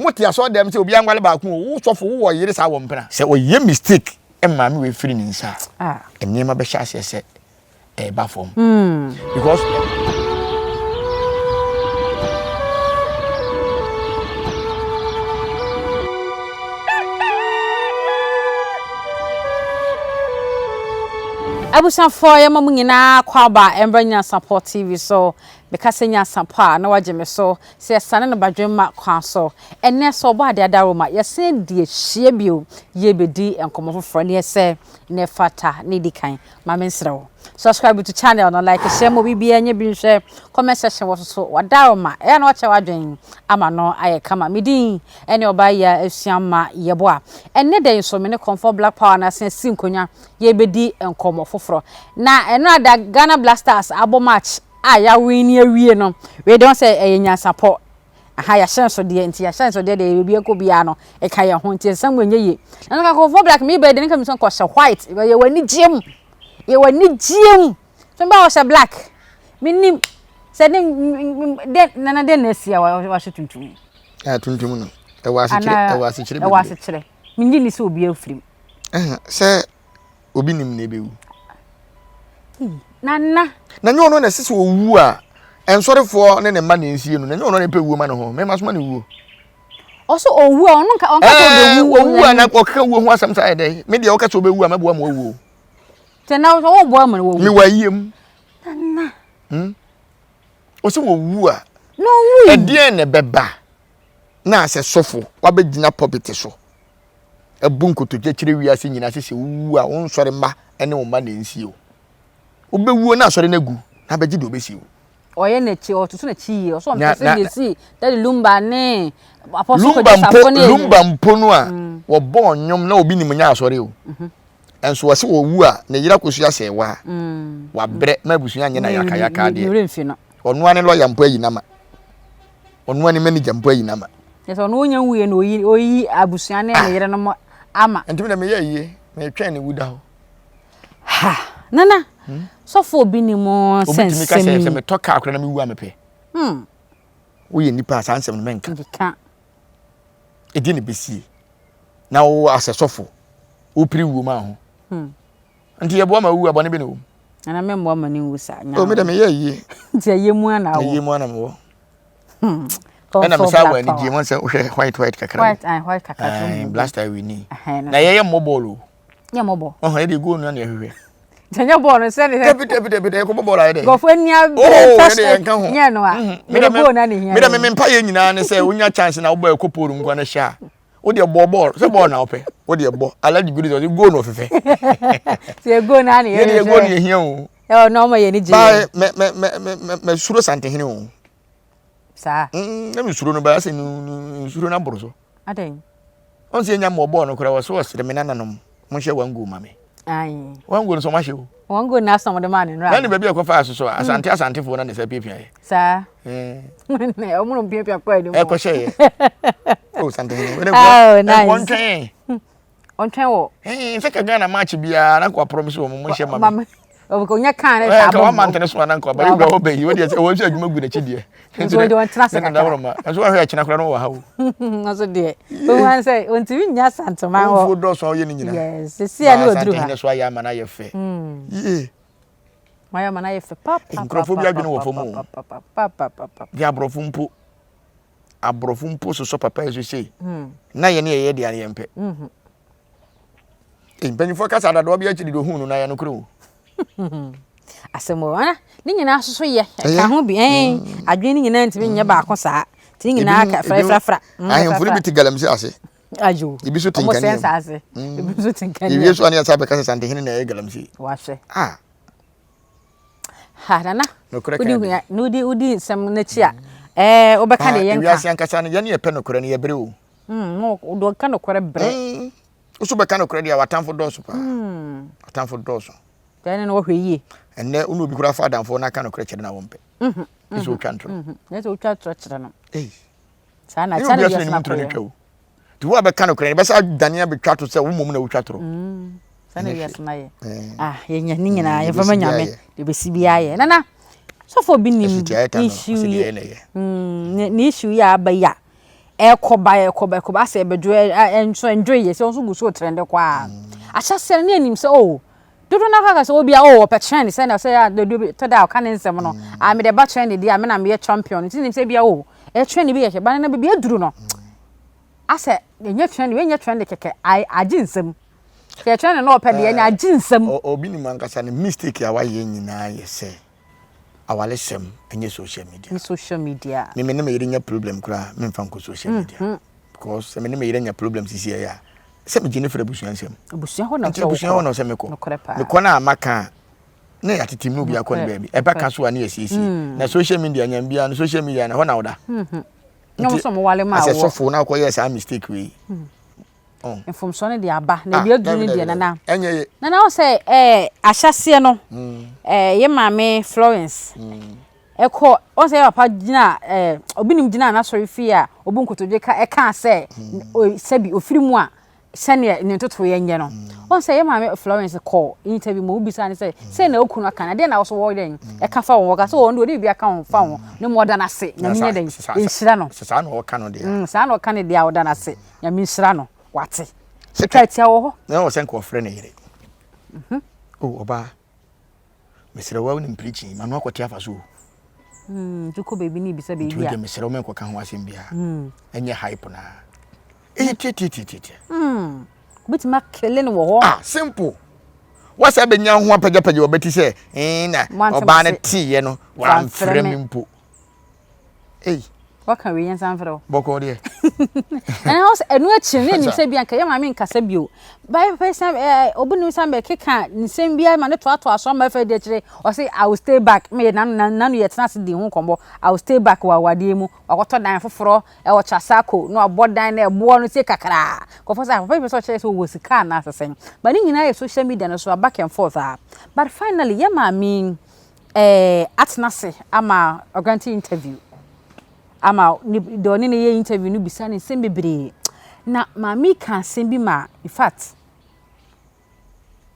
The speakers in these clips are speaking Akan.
Mote asɔre dɛm sɛ obiara nware baako o, wo sɔfo wowɔ yere saa wɔ mpena. Sɛ ɔyɛ mistake maame wei firi ne nsa a, nneɛma bɛhyɛ aseɛ sɛ ɛreba fam. Because. Abusuafoɔ yɛma mo nyinaa kɔ aba ɛmbra Nyansapɔ TV so. Meka sɛ Nyansapɔ a na wagye me so sɛ yɛsane no badwemma kwan so. Ɛnnɛ sɛ ɔbɔ adeɛ adaworoma yɛsan di ahyia bio yɛbɛdi nkɔmmɔ foforɔ neɛ sɛ na ɛfata na ɛdi kan. Ma me nsrɛ wo subscribe to channel no like share ma obi biara nyɛ bi nhwɛ comment section wɔ so so wadaworoma ɛyɛ na wakyɛ w'adwen ama no ayɛ kama. Me din ɛne ɔbaa yi a asua ma yɛboa. Ɛnnɛ da yi nso me ne Comfort Black Power no asan asi nkonnwa yɛrebɛdi nkɔmmɔ foforɔ. Na ɛno ada Ghana Black Stars abɔ match a yɛawin awie no, wei deɛ wɔn sɛ ɛyɛ nyansapɔ. Aha yɛahyɛnsodeɛ nti yɛahyɛnsodeɛ deɛ baabi ɛkɔ biara no ɛka yɛn ho nti nsɛm ɛnyɛ yie. Na nka Comfort Black me bɛyɛ deɛ nka mi sɛ nkɔhyɛ white yɛwɔ anigyeɛ mu yɛwɔ anigyeɛ mu so mbɛ ɔhyɛ black menim sɛ ne de nana de na asi a wahyɛ tuntum. Ah tuntum no ɛwɔ asekyerɛ ɛwɔ asekyerɛ bebree. Ɛwɔ asekyerɛ menye ni sɛ obi afiri mu. Sɛ obi nim na ebewu. Nana. Na nyɛ ɔno na ɛsɛ sɛ owu a nsɔrefoɔ ne ne mma na nsie no na nyɛ ɔno na ɛpɛ wuo ma ne ho mɛma soma ne wuo. Ɔsɛ owu a ɔno nka ɔnka sɛ ɔbɛwu. Owu a na ɔka wuo ho asɛm saa yɛ dɛ me deɛ ɔka sɛ ɔbɛwu a mɛboa ma wawu o. Sɛ na wɔboa ma wawu. Mewɔ ayie mu. Nana. Hmm? Ɔsɛ wɔwu a. Na ɔwu. Ɛdeɛn na ɛbɛba na asɛ sɔfo wabɛgyina pulpit so abu nkotodwe kyerɛ wiase nyinaa sɛ sɛ wowu a wo nsɔre mma ne wo mma na ɛnsie o. Wobɛwuo na asɔre no agu na abɛgye deɛ ɔbɛsie wo. Ɔyɛ n'akyi ɔtoto n'akyi yie ɔsɔ ɔmpɛ sɛ deɛ si Daddy Lumba ne Apostle Lumba Kojo mpo Sarfo ne Lumba mpo no a mm. wɔbɔɔ nnwom na obi nim nyɛ asɔre o. Mhm. Nso wɔse wɔwu a ne yere akɔsua sɛ wa mm. wabrɛ ma abusua nyɛ na yakayaka adeɛ. Ɔno ara ne lɔya mpo ayi n'ama. Ɔno ara ne manager mpo ayi n'ama. Kyerɛ sɛ ɔno onya nwuiɛ na oyi oyi abusua ne ne yerenom ama. Nti mi na meyɛ ayie metwɛn ne wuda hɔ. Ha nana hmm? sɔfo obi ni mu sɛ nsɛm yi. Obi tumi ka sɛ sɛ metɔ kaa koraa na mewu a mepɛ. Hmm. Woyɛ nipa a saa nsɛm no mɛnka. Nkeka. Ɛdi ne bɛsie na wo asɛ sɔfo wopiri wuo ma ho. Hmm. Nti yɛboa ma wu a bɔne bi na wɔ mu. Nana mɛmmoa ma ne nwu saa. O mi dɛ meyɛ ayie. Nti ayie mu ana wɔ. Ayie mu ana mewɔ. Hmm. Ɛna mesa wɔ anigye mu sɛ wohwɛ white white kakra. White and white kakra. Ɛɛ blaster wi ni. Na yɛyɛ mmɔ bɔɔl o. Yɛ mmɔ bɔɔl. Ɔhɔn yɛde goal no na yɛhwehwɛ. Nti ɛnyɛ bɔɔl no sɛ ne. Dabi dabi dabi dɛ yɛkɔbɔ bɔɔl ayɛ dɛ. Nkurɔfoɔ ani abere Oh yɛde yɛn ka ho. Nyɛ no a. Yɛde goal no na ehia. Mi dɛ mi mpa yɛ nyinaa ne sɛ wonya chance na wobɔ ɛkɔ pole nkwa no hyɛ a. Wo deɛ bɔ bɔɔl sɛ bɔɔl na wopɛ wo deɛ bɔ alhaji gudi sɛ ɔde goal na ɔfefɛ. Sɛ yɛ goal na ne yɛ deɛ goal na yɛhia o. Ɛwɔ na ɔma yɛ ni gye. Baa mɛ mɛ mɛ mɛ mɛ suro santehene o. Saa. Mm, na mesuro no baa sɛ nsuro no aboro so. Adɛn? Ɔn sɛ yɛnya mmɔ bɔɔl no koraa wɔ so ɔsere me nananom monhyɛ one goal ma me. Ayi. One goal no so ɔmahyɛ o. One goal na asɔm de maa ne nura. Na ne baabi a ɛkɔfa aso so asante asantefoɔ na ne sɛ piapia yɛ. Saa. Ɔmo no piapia kɔ anim. Ɛkɔhyɛ yɛ. Oh santehene. Oh nice. Wɔntwɛn. Ɔntwɛn wɔ. Ɛɛ sɛ ka Ghana match biara na nka promise wɔn mo nhyɛ ma me. Onya kan ne saa bɔ. Nka wɔn mantene so ana nka ɔba ewura hɔ bɛyi wɔde ɛsɛ wɔn nso adwuma gu n'akyi deɛ. Nso wɔde wɔn tena ase kakra. Nso wɔn ahwɛ ɛkyina koraa no wɔ ha o. Nso deɛ ohun an sɛ ontumi nya santoman hɔ. Nfuo dɔɔso a ɔyɛ ne nyinaa. Yes sisi a ne oduru ha. Santehene so ayɛ ama no ayɛ fɛ. Yie. Wɔayɛ ama no ayɛ fɛ papa. Nkurɔfoɔ bi adwene wɔ fam o. Deɛ aborɔfo mpo aborɔfo mpo sosɔ papa yi so sei hmm. na yɛne yɛyɛ deɛ ne yɛmpɛ mhm. mpanyinfoɔ kasa adadoɔ bi akyiri de ohun no na yɛ nokorɛ o asɛm o ana ne nyinaa soso yɛ ɛka ho bi ɛn hmm. adwene ne nyinaa ntumi nyɛ baako saa ti ne nyinaa ka frafrafra hmm, ahemfo no bi te galamsey ase ayo ebi so te nkanea ebi so te nkanea ebi so ane asa bɛka sɛ santehene na ɛyɛ galamsey wahwɛ ah Ha nana. Nokorɛ wodi kan hua na wodi wodi nsɛm n'akyi a ɛɛ wobɛka deɛ yɛnka. Wiase ankasa no yɛne yɛpɛ nokorɛ no yɛbrɛ o. Mm, no deɛ ɔka nokorɛ brɛ. Mm, woso bɛka nokorɛ deɛ w'atamfo dɔɔso paa. Mm. W'atamfo dɔɔso. Ɛne no wɔhwɛ yie. Ɛnɛ wo ne obi koraa fa adamfoɔ na aka nokorɛ kyerɛ no a wɔmpɛ. Mhm. Ɛsɛ otwa ntorɔ. Mhm. Ɛsɛ otwa ntorɔ kyerɛ no. Ei. Saa na Ɛnyɛ saa na obiara so wiase n'anim no ntorɔ no akɔyɛ. twa o. Nti wo a bɛka nokorɛ no bɛsa dane abɛtwa to sɛ wo mmom na wotwa torɔ. Mm, saa na wiase no ayɛ. Eh. Ah, yɛnya ne nyinaa Mm, yɛmfa ma deɛ bɛsi Nyame. biara yɛ. Deɛ bɛsi biara yɛ. Nana, sɔfo obi nim Ɛfiti ayɛ ta no, issue ɔsɛ deɛ yi. ɛyɛ na ɛyɛ. Mm, ne ne issue yi a aba yi a. Ɛkɔ ba ɛkɔ ba ɛkɔ ba asɛ ɛbɛdwo ɛnso ɛndwo yɛ sɛ ɔnso gu so trend kɔ a. Ahyɛseɛ no ne anim sɛ oh dodo no akaka sɛ obi a oh ɔpɛ trend sɛ na sɛ ya dodo bi tɔ da a ɔka ne nsɛm no a mede ba trend deɛ a me na meyɛ champion nti nim sɛ bi a oh ɛyɛ trend bi kɛkɛ ba no na baabi aduru no asɛ ɛnyɛ trend wei nyɛ trend kɛkɛ agye nsɛm sɛ trend no ɔpɛ deɛ ɛnyɛ agye nsɛm. Obi nim ankasa ne mistake a wayɛ nyinaa yɛ sɛ awaresɛm ɛnyɛ social media. Ne social media. Me me ne me yere nya problem koraa me nfa nkɔ social media. Mm -hmm. Because sɛ me ne me yere nya problem sisi ɛyɛ a sɛ me gye ne fira abusua nsɛm. Abusua hɔ na sɛ abusua hɔ na sɛ mekɔ. Mekɔ na amaka na yɛ atete mu obi akɔ ne baabi. Ɛbɛka so a ne yɛ siesie. Mm. Na social media nya bia no social media na hɔ na woda. Mhm. Na wɔn sɛ wɔn wale ma awɔ. Asɛ sɔfo na akɔ yɛ saa mistake wei. Mm. Oh. Mfomsoɔ no de aba na ebi ah, aduru no deɛ nana. Ɛnyɛ ye. Nana wo sɛ ɛɛ ahyɛseɛ no mm. ɛɛ yɛ maame Florence mm. ɛkɔ wɔn sɛ yɛ papa gyina ɛɛ obi nim gyina n'asɔre fie a obu nkotodwe ka ɛka sɛ mm. sɛbi ofiri mu a sɛdeɛ ne ntotoeɛ nyɛ no wɔn sɛ yɛ maame Florence kɔ interview mu obisa ne sɛ sɛ na okunu aka na deɛ na wɔso wɔ dɛn ɛka fa wɔn wɔka sɛ wɔn de wɔde biribi aka wɔn fa wɔn ne mu ɔda n'ase nyame nyɛ dɛn nhyira no saa na ɔka no deɛ saa na ɔka no deɛ ɔda n'ase Nyame nhyira no wate. Twa tia wɔ hɔ. Na wɔ sɛ nka ɔfrɛ ne yere. Mhm. O ɔbaa mesrɛ wo wonim preaching ma no akɔte afa so o. Mm, nti kɔ baabi ne bisa baabi a. Nti wode mesrɛ wo menkɔka ho asɛm biara. Mm. Ɛnyɛ hype na. Ɛyɛ tiatiatiatia. Mm. Wobɛtumi akele no wɔ hɔ. Ah, simple. Wasa bɛnya ho apagyapagya wɔbɛti sɛ eh, na ɔbaa no teeɛ no wamfrɛ me mpo. Ei. Waka wei yɛn san frɛ wo. Bɔkɔɔ deɛ. Ɛna hɔ sɛ ɛno akyi no ne sɛ bi anka yɛ maame nkasa bio. Bɛyɛ pɛ sɛ ɛɛ obi ne san bɛkeka nsɛm bi ama ne toatoa so ama afei de akyire ɔse I will stay back me nanu nanu yɛ tena ase di ho nkɔmmɔ I will stay back wɔ awadeɛ mu wakɔtɔ dan foforɔ ɛwɔ Trasacco na wabɔ dan na ɛboɔ no sie kakraa kɔfɔ sɛ papa yi pɛ sɛ ɔkyerɛ sɛ ɔwɔ sika anaasɛ sɛn but ne nyinaa yɛ social media no so a back and forth a but finally yɛ maame eh, atena ase ama ɔgrante interview ama ne deɛ ɔne no yɛ interview no bisa no nsɛm bebree na maame ka asɛm bi ma in fact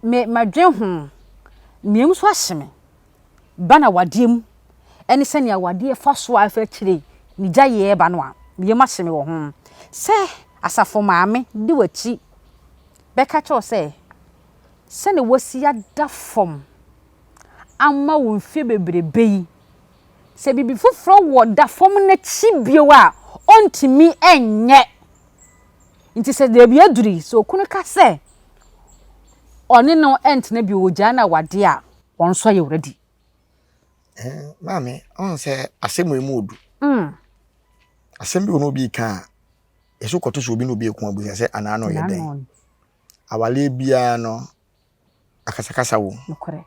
me madwen ho mmienu nso ahye me ba na wadeɛ mu ɛne sɛnea wadeɛ fa so a ɛfa akyire ne gya yɛ ba no a mmienu ahye me wɔ ho sɛ asafo maame di w'akyi bɛka kyerɛ sɛ sɛnea wasi ada fam ama wo mfe bebrebe yi, sɛ biribi foforɔ wɔ da fam no akyi bio a, ɔntumi nyɛ. Nti sɛ baabi aduru yi, sɛ okunu ka sɛ ɔne no ntena bio, ɔgyaa no awadeɛ a, wɔn nso ayɛ ready. Eh, maame, ɔn sɛ asɛm wei mu odu. Asɛm bi wɔ na obi ka a, yɛsɛ kɔto so obi na obi eko abusa sɛ anaa na ɔyɛ dɛn. Awaleɛ biara no, akasakasa wom. Nokorɛ.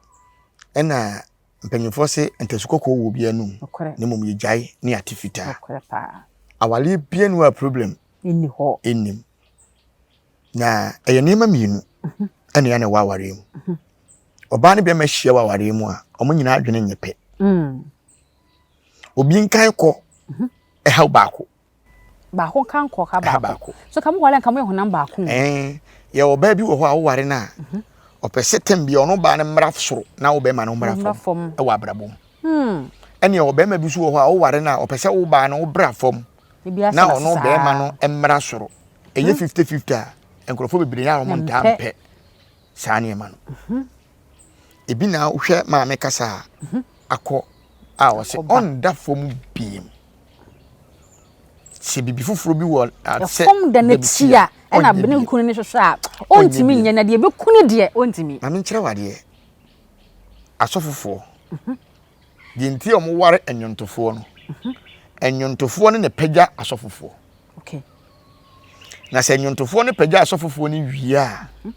Ɛna mpanyinfoɔ se ntasu kɔkɔɔ wɔ obiara anum. Nokorɛ. Na mmom yɛgyae ne yɛate fitaa. Nokorɛ paa. Awaleɛ biara ni hɔ a problem. Nni hɔ. Nnim. Na ɛyɛ nneɛma mmienu mhm. ɛna ɛna ɛwɔ awareɛ mu. Mhm. Ɔbaa ne bɛrima hyia wɔ awareɛ mu a, wɔn nyinaa adwene nyɛ pɛ. Mm. Obi nkan kɔ mhm. ɛhaw baako. Baako nka nkɔ ka baako. baako. So ka mo ware nka mo yɛ honam baako. Ɛɛ yɛ ɔbaa bi wɔ hɔ a woware no a mhm. ɔpɛ sɛ tɛm bi ɔno baa no mmra soro na wo bɛrima no mmra fam ɛwɔ abrabɔ mu. Hmm. Ɛne ɔbɛrima bi nso wɔ hɔ a woware no a ɔpɛ sɛ wo baa no wobra fam na ɔno bɛrima no mmra soro. Ɛyɛ 50-50 a nkurɔfoɔ bebree a wɔn ntaa mpɛ saa nneɛma no. Mhm. Ebi na wohwɛ maame kasa a mhm. akɔ a ɔsɛ ɔnda fam biem. Sɛ biribi foforɔ bi wɔ sɛ ɛfam da n'akyi a ɛna ne kunu no hwehwɛ a ɔntumi nyɛ na deɛ ɛbɛku no deɛ ɔntumi. Maame nkyerɛ wo adeɛ asɔfofoɔ mhm. deɛ nti a wɔware nnwontofoɔ no mhm. nnwontofoɔ no na pagya asɔfofoɔ okay. na sɛ nnwontofoɔ no pagya asɔfofoɔ no wie a mhm.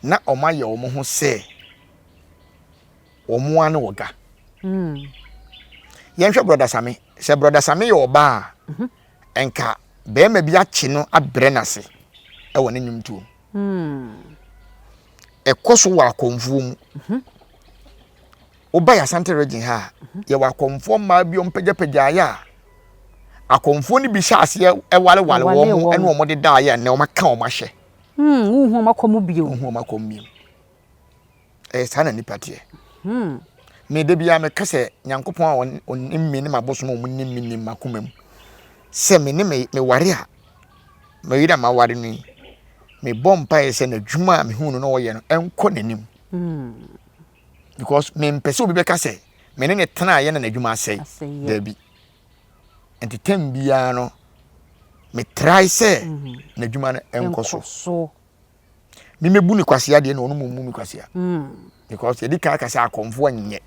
na wɔayɛ wɔn ho sɛ wɔn ara ne ɔga. Hmm. Yɛnhwɛ Brɔda Same. Sɛ Brɔda Same yɛ ɔbaa a, mhm. nka bɛrima bi akye no abrɛ n'ase wɔ ne nnwomtoɔ mu. Hmm. Ɛkɔ so wɔ akɔmfoɔ mu. Mhm. Woba yɛ Asante region ha a, mhm. yɛwɔ akɔmfoɔ mmaa bi ɔmpagyapagya ayɛ a akɔmfoɔ no bi hyɛ aseɛ wareware wɔn ho ɛne wɔn de daeɛ a nnɛ wɔn aka wɔn ahyɛ. Hmm, wohu wɔn akɔ mu bio. Wohu wɔn akɔ mu bio. Ɛyɛ saa na nipa teɛ. Hmm. Me da biara meka sɛ Nyankopɔn a ɔnim me ne m'abosom a wɔnim me nim m'akoma mu. Sɛ me ne me meware a, me yere a maware no yi, mebɔ mpaeɛ sɛ n'adwuma a mehu no na ɔyɛ no ɛnkɔ n'anim. Because mempɛ sɛ obi bɛka sɛ me ne ne tenaeɛ na n'adwuma asɛe. Daabi. Nti tɛm biara no, metrae sɛ n'adwuma no ɛnkɔ so. Me mebu ne kwasea deɛ na ɔno mmom mu me kwasea. Because yɛdi kan aka sɛ akɔmfoɔ nyɛ.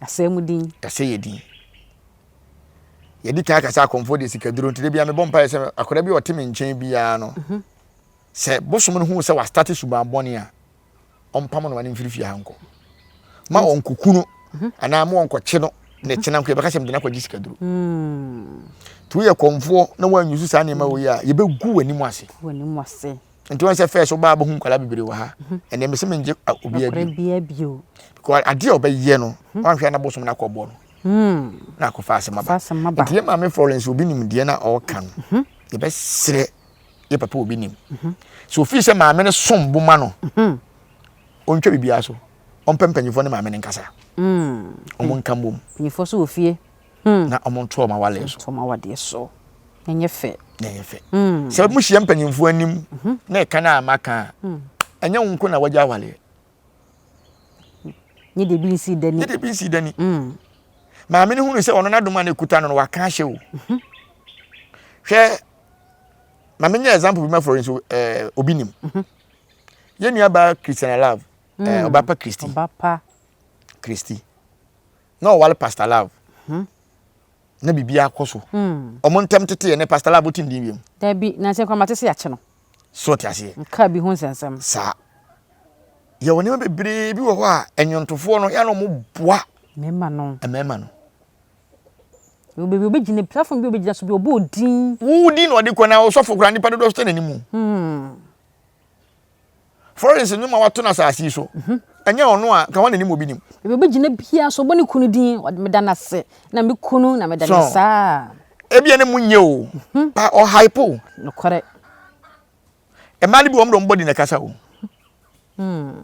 Asɛe mu din. Asɛe yɛ din. Yɛdi kan aka sɛ akɔmfoɔ deɛ sikaduro nti da biara mebɔ mpaeɛ sɛ akwadaa bi a ɔte me nkyɛn biara no mhm. sɛ bosom no hu sɛ wastate suban bɔne a ɔmpam no ma no mfiri fie ha nkɔ ma ɔnkoku no mhm. anaa ma ɔnkɔkye no na ɛkyena nko yɛbɛka sɛ mede no akɔgye sikaduro hmm. nti woyɛ kɔmfoɔ na woanyusu saa nneɛma wei a yɛbɛgu w'anim ase nti wɔn sɛ fɛs wobaa bɛhu nkwadaa bebree wɔ ha mhm. ɛnna mese mengye obiara bio because adeɛ a ɔbɛyɛ no mhm. wanhwɛ na bosom no akɔbɔ no hmm. na akɔfa asɛm aba nti yɛ maame Florence obi nim deɛ na ɔreka no mhm. yɛbɛserɛ yɛ papa obi nim so ofii sɛ maame no som bo ma no ɔntwa biribiara so ɔmpɛ mpanyinfoɔ ne maame no nkasa ɔmo nka mbom mpanyinfoɔ so wɔ fie hmm. na ɔmo nto ɔmo awaleɛ so nto ɔmo awadeɛ so na ɛnyɛ fɛ na ɛnyɛ fɛ hmm. sɛ mo hyia mpanyinfoɔ anim mhm. na ɛka no a maka a hmm. ɛnyɛ wo nko na wagya awaleɛ nye deɛ bi nsi dani nye deɛ bi nsi dani maame no hunu sɛ ɔno n'adom a na ekuta no no waka ahyɛ o mhm. hwɛ maame nyɛ example bi ma Florence ɛɛ eh, obi nim mhm. Yɛn nua baa Christiana Love, mm. eh, ɔba pa Christy. Ɔba pa. Christy. Na ɔwale Pastor Love. Hmm. Na biribi akɔ so. Hmm. Ɔmo ntɛm tete yɛ ne Pastor Love wotim din wiem. Dabi, na nsɛm kora mate sɛ yɛakye no. So ɔte aseɛ. Nka bi ho nsɛnsɛm. Saa. Yɛwɔ nneɛma bebree bi wɔ hɔ a nnwontofoɔ no yɛ na ɔmo boa. Mmarima no. Mmarima no. Baabi obɛgyina platform bi obɛgyina so bi ɔbɔ odin. Wo din na ɔde kɔ na ɔsɔfo koraa nipa dodoɔ so tɛ n'anim. Hmm. Florence nnwom a wato no asase yi so. Mhm. Ɛnyɛ ɔno a, nka hwan na nim obi nim. Baabi obɛgyina biara so ɔbɔ ne kunu din, ɔde meda no ase, na me kunu na meda no saa. Ebia ne mu nyɛ o, mhm. ba ɔhype o. Nokorɛ. Mmaa no bi wɔn de wɔn body na ɛkasa o. Hmm.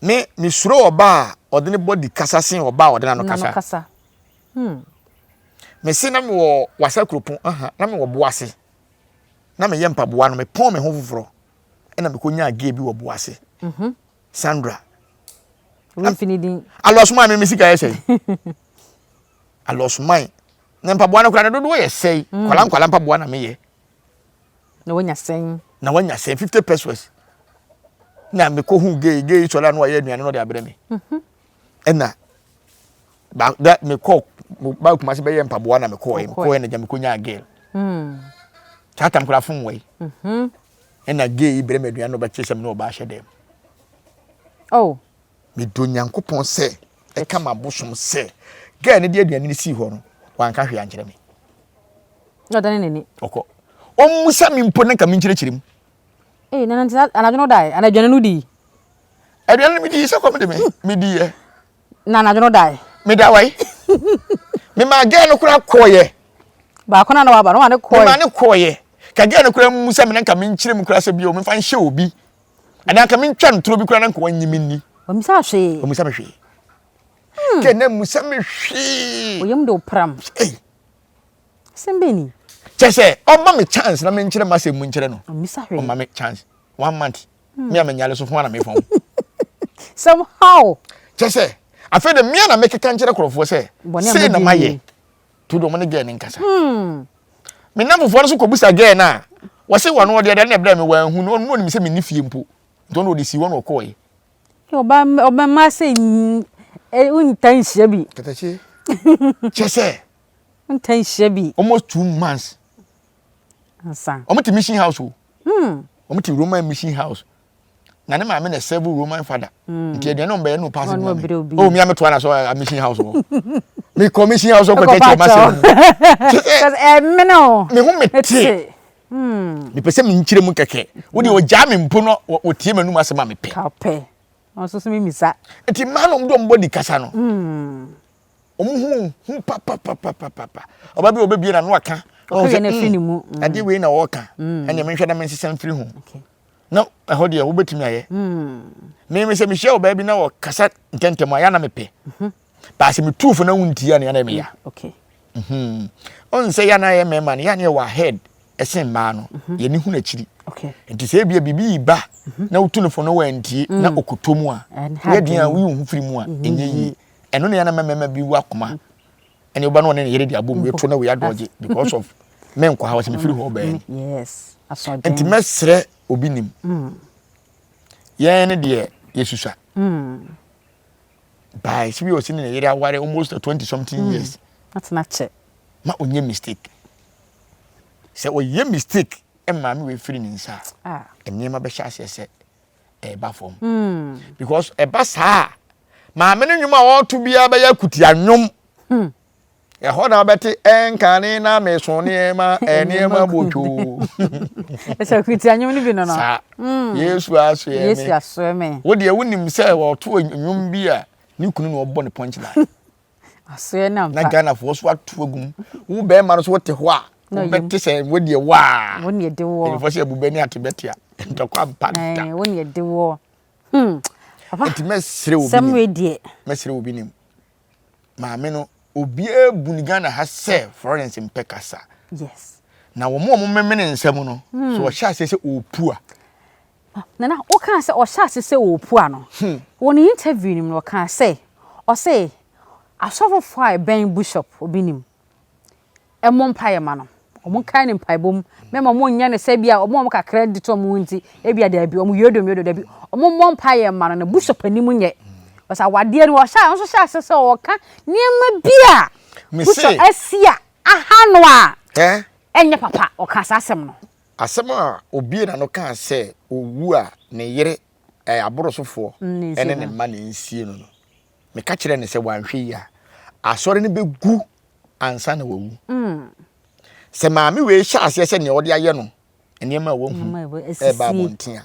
Me mesuro ɔbaa a ɔde ne body kasa sen ɔbaa a ɔde n'ano kasa. Hmm. Mese na mewɔ wasa kuropɔn, aha, na mewɔ boase. Na meyɛ mpaboa no, mepɔn me ho foforɔ. ɛna mekɔnyaa gay bi wɔ Boase. Mhm. Sandra. Alɔsoman me me sika yɛ sɛe. Alɔsoman. Na mpaboa no koraa ne dodoɔ yɛ sɛe. Mm. Kwala nkwala mpaboa na meyɛ. Na wanya sɛn? Na wanya sɛn 50 pesos. Na mekɔhu gay gay sɔre a na wayɛ aduane na ɔde abrɛ me. Mhm. Ɛna ba da mekɔ ba Kumasi bɛyɛ mpaboa na mekɔɛ mekɔɛ na gya mekɔnyaa girl. Mm. Saa tam koraa fon wɔ yi. Mhm. Ɛna gay yi brɛ me aduane na ɔbɛkye sɛ me ne ɔbaa hyɛ dɛm. Oh. Medɔ Nyankopɔn sɛ ɛka m'abosom sɛ girl no de aduane no sii hɔ no wanka hwee ankyerɛ me. Na ɔdane n'ani. Ɔkɔ. Ɔmmusa me mpo na nka menkyerɛkyerɛ mu. Ee, nana nti anadwo no dae, ana aduane no dii? Aduane no medii sɛ kɔm de me, mediiɛ. Na anadwo no dae. Meda wai. Memaa girl no koraa kɔɔyɛ. Baako na na waba no wa ne kɔɔyɛ. Memaa ne kɔɔyɛ. Ka girl no koraa mu sɛ me na nka menkyerɛ mu koraa sɛ bio memfa nhyɛ obi. Anaa nka mentwa no toro bi koraa na nka wanyi me nni. Ɔmmisa hwee. Ɔmmisa me hwee. Hmm. Kɛ na mmisa me hwee. Oyam de opram. Ei. Asɛm bɛn ni? Kyɛ sɛ ɔma me chance na menkyerɛ m'asɛm mu nkyerɛ no. Ɔmmisa hwee. Ɔma me chance. One month. Me a menyare so ho ara na mefɔn. Somehow. Kyɛ sɛ afei de mmea na mekeka nkyerɛ nkurɔfoɔ sɛ sei na mayɛ to de wɔn ne gɛɛ ne nkasa. Hmm. Me nnamfofoɔ no so kɔbusa gɛɛ no a wɔse wɔn ɔde aduane na ɛbrɛ me wɔanhu no ɔno ɔnim sɛ menni fie mpo nti ɔno ɔde sii hɔ na ɔkɔɔeɛ. Ɔba ɔbɛma sɛ wonta nhyia bi. Katakyie. Kyɛ sɛ. Wonta nhyia bi. Almost 2 months. Ansa. Wɔn te mission house o. Hmm. Wɔn te Roman mission house. Na ne maame na serve Roman father. Hmm. Nti aduane wɔn bɛyɛ no pass bi ma mi. Oh mi ame to ana so a mission house wɔ. Mi kɔ mission house kɔ kyerɛkyerɛ ma sɛm. Kyɛ ɛmene o. Me ho me te. Hmm. Mepɛ sɛ menkyerɛ mu kɛkɛ. Wo deɛ ɔgyaa me mpo no ɔtie m'anum asɛm a mepɛ. Ka ɔpɛ. Ɔnso so memisa. Nti mmaa na wɔn de wɔn body kasa no. Hmm. Wɔn ho hu papapapapapa. Ɔba bi a ɔbɛbie n'ano aka. Ɔka yɛ n'afiri ne mu. Mm. Adeɛ wei na ɔreka. Mm. Ɛnna menhwɛ na mensesa mfiri ho. Na ɛhɔ deɛ wobɛtumi ayɛ. Mm. Meme sɛ mehyia ɔbaa bi na ɔkasa ntɛntɛm a yɛ na mepɛ. Mhm. Baasɛ metu fo na wontie a na yɛ na meya. Okay. Mhm. Ɔn sɛ yɛn a yɛ mmarima no yɛn a yɛwɔ ahead ɛsen mmaa no mhm. yɛn ni hu n'akyiri. Nti sɛ ebia biribi ba mhm. na wotu no fo na wantie na mm. ɔkɔtɔ mu a woyɛ den a woyi wo ho firi mu a ɛnyɛ yie. Ɛno na yɛn na mmarima bi wɔ akoma ɛne woba na ɔne ne yere de abom weto na wei adɔgye because of menkɔ ha wɔsɛ mefiri hɔ bɛn. Nti mɛsrɛ obi nim. Mm. Yɛn ne deɛ yɛsusua. Mm. By sɛ bi ɔsi ne ne yere aware almost 20 something mm. years. Atena kyɛ. Ma ɔnyɛ mistake. Sɛ ɔyɛ mistake maame wei firi ne nsa a, ah. nneɛma bɛhyɛ aseɛ sɛ ɛreba fam. Mm. Because ɛba saa a, maame no nnwom a ɔreto biara bɛyɛ akutia nnwom. Hmm. Ɛhɔ na wobɛte ɛnkane na meso nneɛma nneɛma botwoo. Ɛsɛ kutia nnwom no bi no no. Saa. Mm. Yesu asoɛ me. Yesu asoɛ me. Wo deɛ wonim sɛ wɔto nnwom bi a ne kunu na ɔbɔ ne punchline. Asoɛ na mpa. Na Ghanafoɔ so ato agu mu. Wo bɛrima no so wote hɔ a wobɛte sɛ wo deɛ waa. Wo ne ɛde wɔ. Ɛnfɔ sɛ abubɛ ne atebɛte a ntɔkwa mpa da. Wo ne ɛde wɔ. Hmm. Papa. Nti mɛsrɛ obi nim. Sɛm deɛ. Mɛsrɛ obi nim. Maame no obiara bu no Ghana ha sɛ Florence mpɛ kasa. Yes. Na wɔn a wɔmemene nsɛm no, hmm. so ɔhyɛ aseɛ sɛ ɔrepu a. Nana, wokaa sɛ ɔhyɛ ase sɛ ɔrepu a no, hmm. wɔ ne interview no mu no, ɔkaa sɛ, ɔse asɔfofoɔ a ɛbɛn bishop obi nim, mmɔ mpaeɛ ma no. Wɔn nkae no mpaebɔ mu. Mɛma wɔn nyɛ no sɛ bi a wɔn a wɔn kakra di to wɔn nti, ebi a daabi, wɔn yodo yodo daabi. Wɔn mmɔ mpaeɛ ma no na bishop anim nyɛ. Wɔsɛ awadeɛ no ɔhyɛ nso hyɛ ase sɛ ɔka nneɛma bi a bishop asi a aha no a ɛnyɛ papa ɔka saa asɛm no. Asɛm a obie na no kaa sɛ owu a ne yere ɛyɛ aborosofoɔ ɛne ne mma na nsie no no. Meka kyerɛ ne sɛ wanhwɛ yi a asɔre no bɛgu ansa na wawu. Sɛ maame wei hyɛ aseɛ sɛ nea ɔde ayɛ no nneɛma a wahu ɛreba abɔnten a.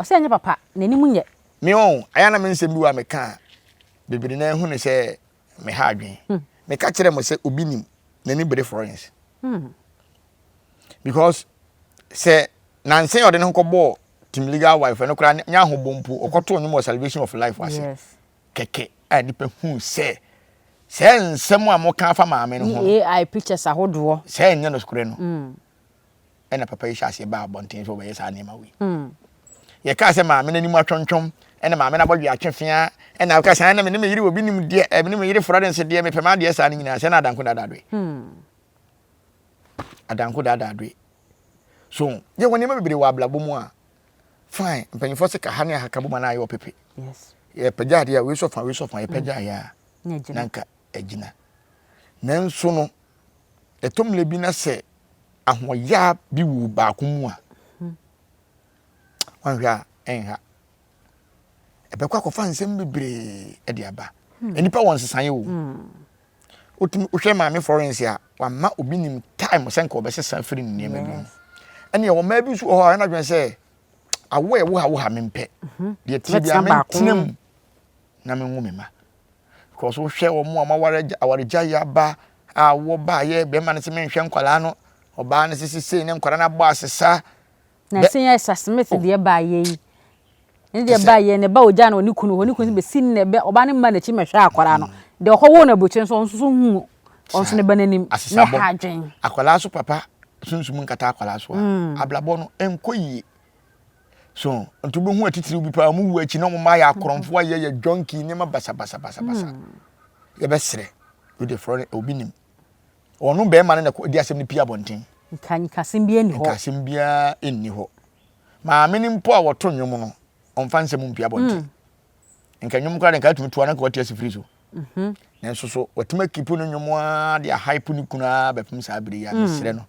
Ɔsɛ ɛnyɛ papa, n'anim nyɛ. Me ɔn, ayɛ na me nsɛm bi wɔ a meka a, bebree na ehu ne sɛ meha adwene. Hmm. Meka kyerɛ mo sɛ obi nim n'ani bere Florence. Hmm. Because sɛ nansa yi ɔde ne ho kɔbɔɔ team legal wife ɛno koraa nyɛ ahobɔ mpo ɔkɔtoo nnwom wɔ salvation of life ase. Yes. Kɛkɛ a nnipa huu sɛ saa nsɛm a moka afa maame no ho no, AI pictures ahodoɔ. Sɛ ɛnyɛ nokorɛ no, ɛna papa yi hyɛ aseɛ baa abɔnten sɛ ɔbɛyɛ saa nneɛma wei. Yɛkaa sɛ maame no anim atwɔntwɔm, ɛna maame no abɔdwe atwe fea, ɛna ɔka sɛ ɛna me ne me yere wɔ bi nim deɛ, ɛme ne me yere Florence deɛ, mepɛ m'adeɛ saa no nyinaa, sɛ na adanko daadaa doe. Adanko daadaa doe. So, yɛwɔ nneɛma bebree wɔ abrabɔ mu a, fine, mpanyinfoɔ sɛ ka ha ne aha ka bom anaa ayɛ ɔpepe. Yes. Yɛpagya adeɛ a, wei sɔ fa, wei sɔ fa, yɛpagya ayɛ a, na nka agyina. Nanso no, ɛtɔ mmerɛ bi na sɛ ahoɔyaa bi wɔ baako mu a, hmm. wanhwɛ a ɛnha. Ɛbɛkɔ akɔfa nsɛm bebree de aba. Hmm. Nnipa wɔ nsesaeɛ o. Hmm. Wotumi wohwɛ maame Florence a, wama obi nim time sɛ nka ɔbɛsesa firi ne nneɛma bi mu. Ɛnna ɛwɔ mmaa bi nso wɔ hɔ a ɛna adwene sɛ awo a ɛwo ha wo ha mempɛ. Mhm. Deɛ tie bi a mentena mu na menwo me ma. Because wohwɛ wɔn a wɔaware awaregyaeɛ yi aba a wɔbaeɛ bɛrima no sɛ menhwɛ nkwadaa no ɔbaa no sɛ sesei ne nkwadaa no abɔ asesa. Na ɛsɛ yɛ sa Smith oh. deɛ baayɛ yi ne deɛ baayɛ ne ba ogya no ne kunu hɔ ne kunu bɛsi ne bɛ ɔbaa no mma n'akyi mɛhwɛ akwadaa no mm. deɛ ɔkɔ wo no aburokyire nso ɔno nso hu ɔno nso ne ba n'anim ne ha adwen. Akwadaa so papa sunsum nkata akwadaa so a mm. abrabɔ no nkɔ yie. So nti wobɛhu atitiriw bi paa wɔn wu akyi na wɔn mma ayɛ akorɔmfoɔ ayɛ yɛ junkie nneɛma basabasabasabasa. Hmm. Yɛbɛsrɛ wode frɛ no obi nim ɔno bɛrima no na ɛdi asɛm no pii abɔnten. Nka nkasɛm biara nni hɔ. Nkasɛm biara nni hɔ. Maame no mpo a wɔto nnwom no ɔmfa nsɛm mpia abɔnten. Hmm. Nka nnwom koraa de nka atumi toa na nka wate asi firi so. Mhm. Nanso so watumi akipo no nnwom ara de ahype ne kunu ara bɛpem saa bere yi a hmm. mesrɛ no.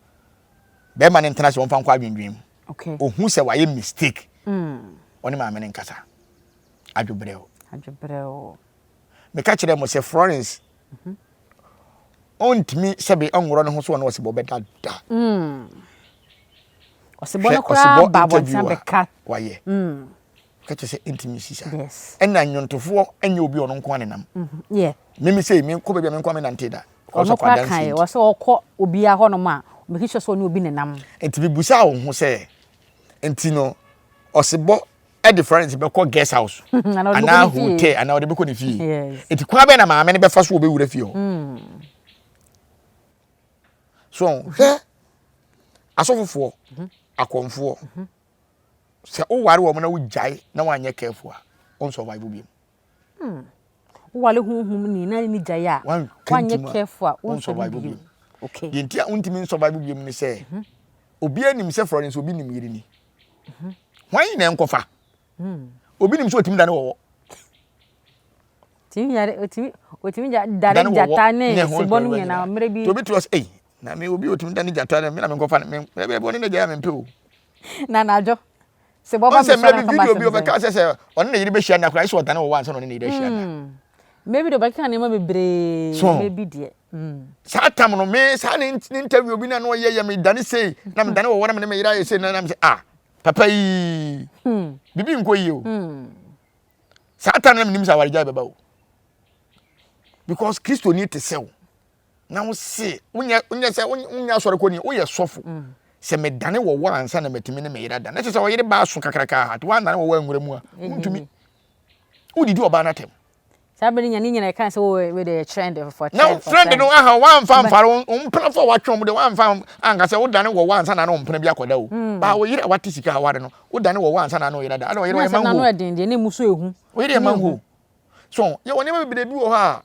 Bɛrima no ntena ase wɔmfa nkɔ adwendwen mu. Okay. Ohu sɛ wayɛ mistake. Mm. Ɔne maame no nkasa. Adwobrɛw. Adwobrɛw. Meka kyerɛ mo sɛ Florence mm-hmm. ɔntumi sɛbe ɔnworɔ ne ho so ɔne ɔsebɔ bɛda da. Mm. Ɔsebɔ no koraa ba abɔnten bɛka. Wayɛ. Mm. Ka kyerɛ sɛ ntumi si saa. Yes. Ɛna nnwontofoɔ nyɛ obi ɔno nko anenam. Mm-hmm. Yeah. Mimi sei menkɔ baabi a menkɔ a menante da. Ɔno koraa kae wɔ sɛ ɔkɔ obiara hɔnom a ɔmɛki sure sɛ ɔne obi nenam. Nti mebusaa wo ho sɛ nti no ɔsebɔ de Florence bɛkɔ guest house anaa hotel anaa ɔde bɛkɔ ne fie. Nti kwan bɛn na maame no bɛfa so ɔbɛwura fie hɔ? Mm. So hwɛ asɔfofoɔ, akɔmfoɔ, sɛ woware wɔn na wogyae na woanyɛ careful a, wɔn survive bio. Hmm. Woware honhom ni na ne gyae a, woanyɛ careful a, wɔn survive bio. Okay. Deɛ nti a wontumi nsurvive bio ne sɛ, mhm. obi anim sɛ Florence obi nim yere ni. Mhm. Hwan na ɛnkɔfa? Hmm. Obi nim sɛ otumi dane wɔwɔ. Tumi yare otumi otumi dane gyata ne sebɔ no nyinaa mmerɛ bi. Obi te hɔ sɛ ei na me obi otumi dane gyata ne me na menkɔfa no me baabi ɔne ne gyae a mempɛ o. Na anadwo sebɔ ba me sɔrɔ na kɔma asɛm sɛ. Ɔsɛ sɛ sɛ ɔne ne yere bɛhyia nna koraa sɛ ɔdane wɔwɔ ansa na ɔne ne yere ahyia nna. Hmm. Maybe deɛ ɔbɛkeka nneɛma bebree. So maybe deɛ. Hmm. Saa tam no me saa ne interview bi na na ɔyɛ yɛ me dane sei na me dane wɔwɔ na me ne me yere ayɛ sei na na me sɛ ah papa yi hmm. bibi nkɔ yie o. Saa time na menim sɛ awaregyae bɛba o. Because Kristoni te sɛ wo. Na wo se wonyɛ wonyɛ sɛ wonyɛ asɔre kɔ ni woyɛ sɔfo. Mm. Sɛ medane wɔ wɔ ansa na matumi ne me yere ada. Na kyerɛ sɛ ɔyere baa so kakraka nti woannane wɔ wɔ anwura mu a wontumi. Wodidi ɔbaa no atɛm. Saa bere nya ne nyina ɛka sɛ wo we de trend for trend. Na trend no aha wamfa mfare wo mpenafo a watwe wɔn de wamfa anka sɛ wodane wɔ wɔ ansa na ne mpena bi akɔda o. Mm. Baa wo yere a wate sika aware no wodane wɔ wɔ ansa na ne ɔyere ada. Ada ɔyere ɔyɛ mango. Na ɛden deɛ ne mu so ehu. Ɔyere yɛ mango. So yɛ wɔ nneɛma bebree bi wɔ hɔ a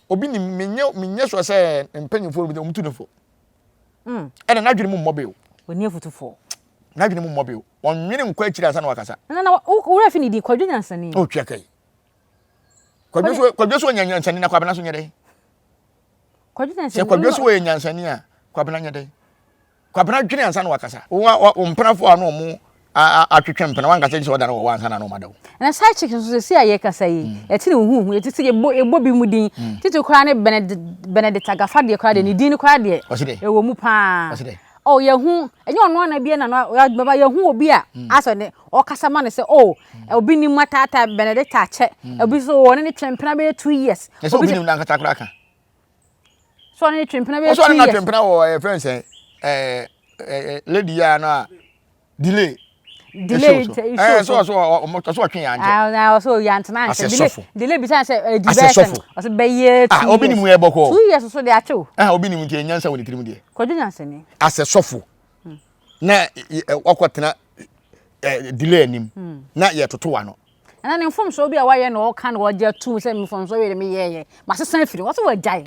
obi nim menyɛ menyɛ sure sɛ mpanyinfoɔ bi wɔn tu ne fo. Mm. Ɛna n'adwene mu mmɔ beo. Oni afutufoɔ. N'adwene mu mmɔ beo. Ɔnwene nkɔ akyiri ansa na wakasa. Na na wura fi ne din Kwadwo Nyansani. O twɛ kai. Kwadwo so Kwadwo so ɔnyɛ nyansani na Kwabena so nyɛ dɛn? Kwadwo Nyansani. Sɛ Kwadwo so ɔyɛ nyansani a Kwabena nyɛ dɛn? Kwabena dwene ansa na wakasa. Wo wo mpenafo a na ɔmo atwetwe mpena wankasa gye sɛ ɔda no wɔ hɔ ansa na na ɔmo ada wo. Na side chick nso sɛsi a yɛkasa yi mm. yɛte ne huhu yɛte sɛ yɛbɔ yɛbɔ bi mu din mm. titi koraa ne Benedict Agafa deɛ koraa deɛ ne din no koraa deɛ ɛwɔ mu paa. Oh, yɛhu, ɛnyɛ ɔno ana bia na no baba yɛhu obi a mm. asɛ ne ɔkasa ma no sɛ oh mm. obi nim ataata Benedicta akyɛ mm. obi so ɔne ne twempena bɛyɛ 2 years. Ɛsɛ obi nim nankasa koraa ka. So ɔne ne twempena bɛyɛ 2 years. Ɔsɛ ɔne na twempena wɔ ɛyɛ fɛn sɛ ɛɛ ɛɛ lady ya no a delay. Delay ɛɛ so ɔsɛ ɔsɛ ɔtwe yɛ ankyɛ. Ah na ɔsɛ ɔyɛ antena ankyɛ delay delay bisa sɛ ɛdi bɛyɛ sɛ ɔsɛ bɛyɛ 2 years. Ah obi nim yɛ bɔkɔ. 2 years so de akyɛ o. Ah obi nim nti nyansa wɔ ne tirim deɛ. Kwadwo nyansani. Asɛ sɔfo na wakɔtena delay anim na yɛtoto wano. Ɛna ne mfomsoɔ bi a wayɛ na ɔka na ɔgye atum sɛ mfomsoɔ wei de meyɛɛyɛ masesa afiri hɔ ɔsɛ wagyae.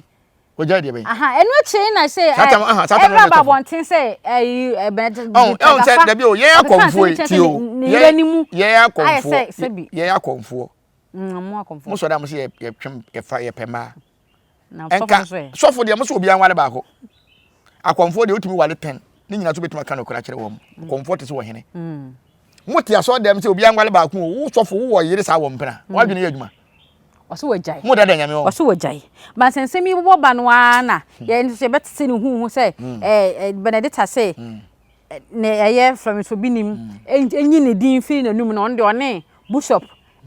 Wagyae deɛ bɛn? Aha ɛno akyire na sɛ ɛwura ba abɔnten sɛ ɛyi ɛbɛn ɔn sɛ dabi o yɛn akɔnfoɔ yi ti o yɛn akɔnfoɔ yɛn akɔnfoɔ mo sɔ dɛ mo sɛ yɛtwem yɛfa yɛpɛ mmaa. Nka sɔfo deɛ mo sɛ obiara nware baako. Akɔmfoɔ deɛ wotumi ware tɛn ne nyinaa so bɛtumi aka nokorɛ akyerɛ wɔn. Mm. Akɔmfoɔ te sɛ ɔhene. Mm. Mo te asɔ dɛm sɛ obiara nware baako o wo sɔfo wowɔ yere saa wɔ mpena. Mm. Wadwene yɛ adwuma. Ɔsɛ wagyae. Mo dada nyame wɔ. Ɔsɛ wagyae. Ba nsɛnsɛm yi bobɔ ba no ara na hmm. yɛn nso yɛbɛtete ne huhu sɛ hmm. ɛɛ eh, Benedicta sɛ hmm. ne ɛyɛ Florence Obinim enyi ne din firi n'anum na ɔno deɛ ɔne Bishop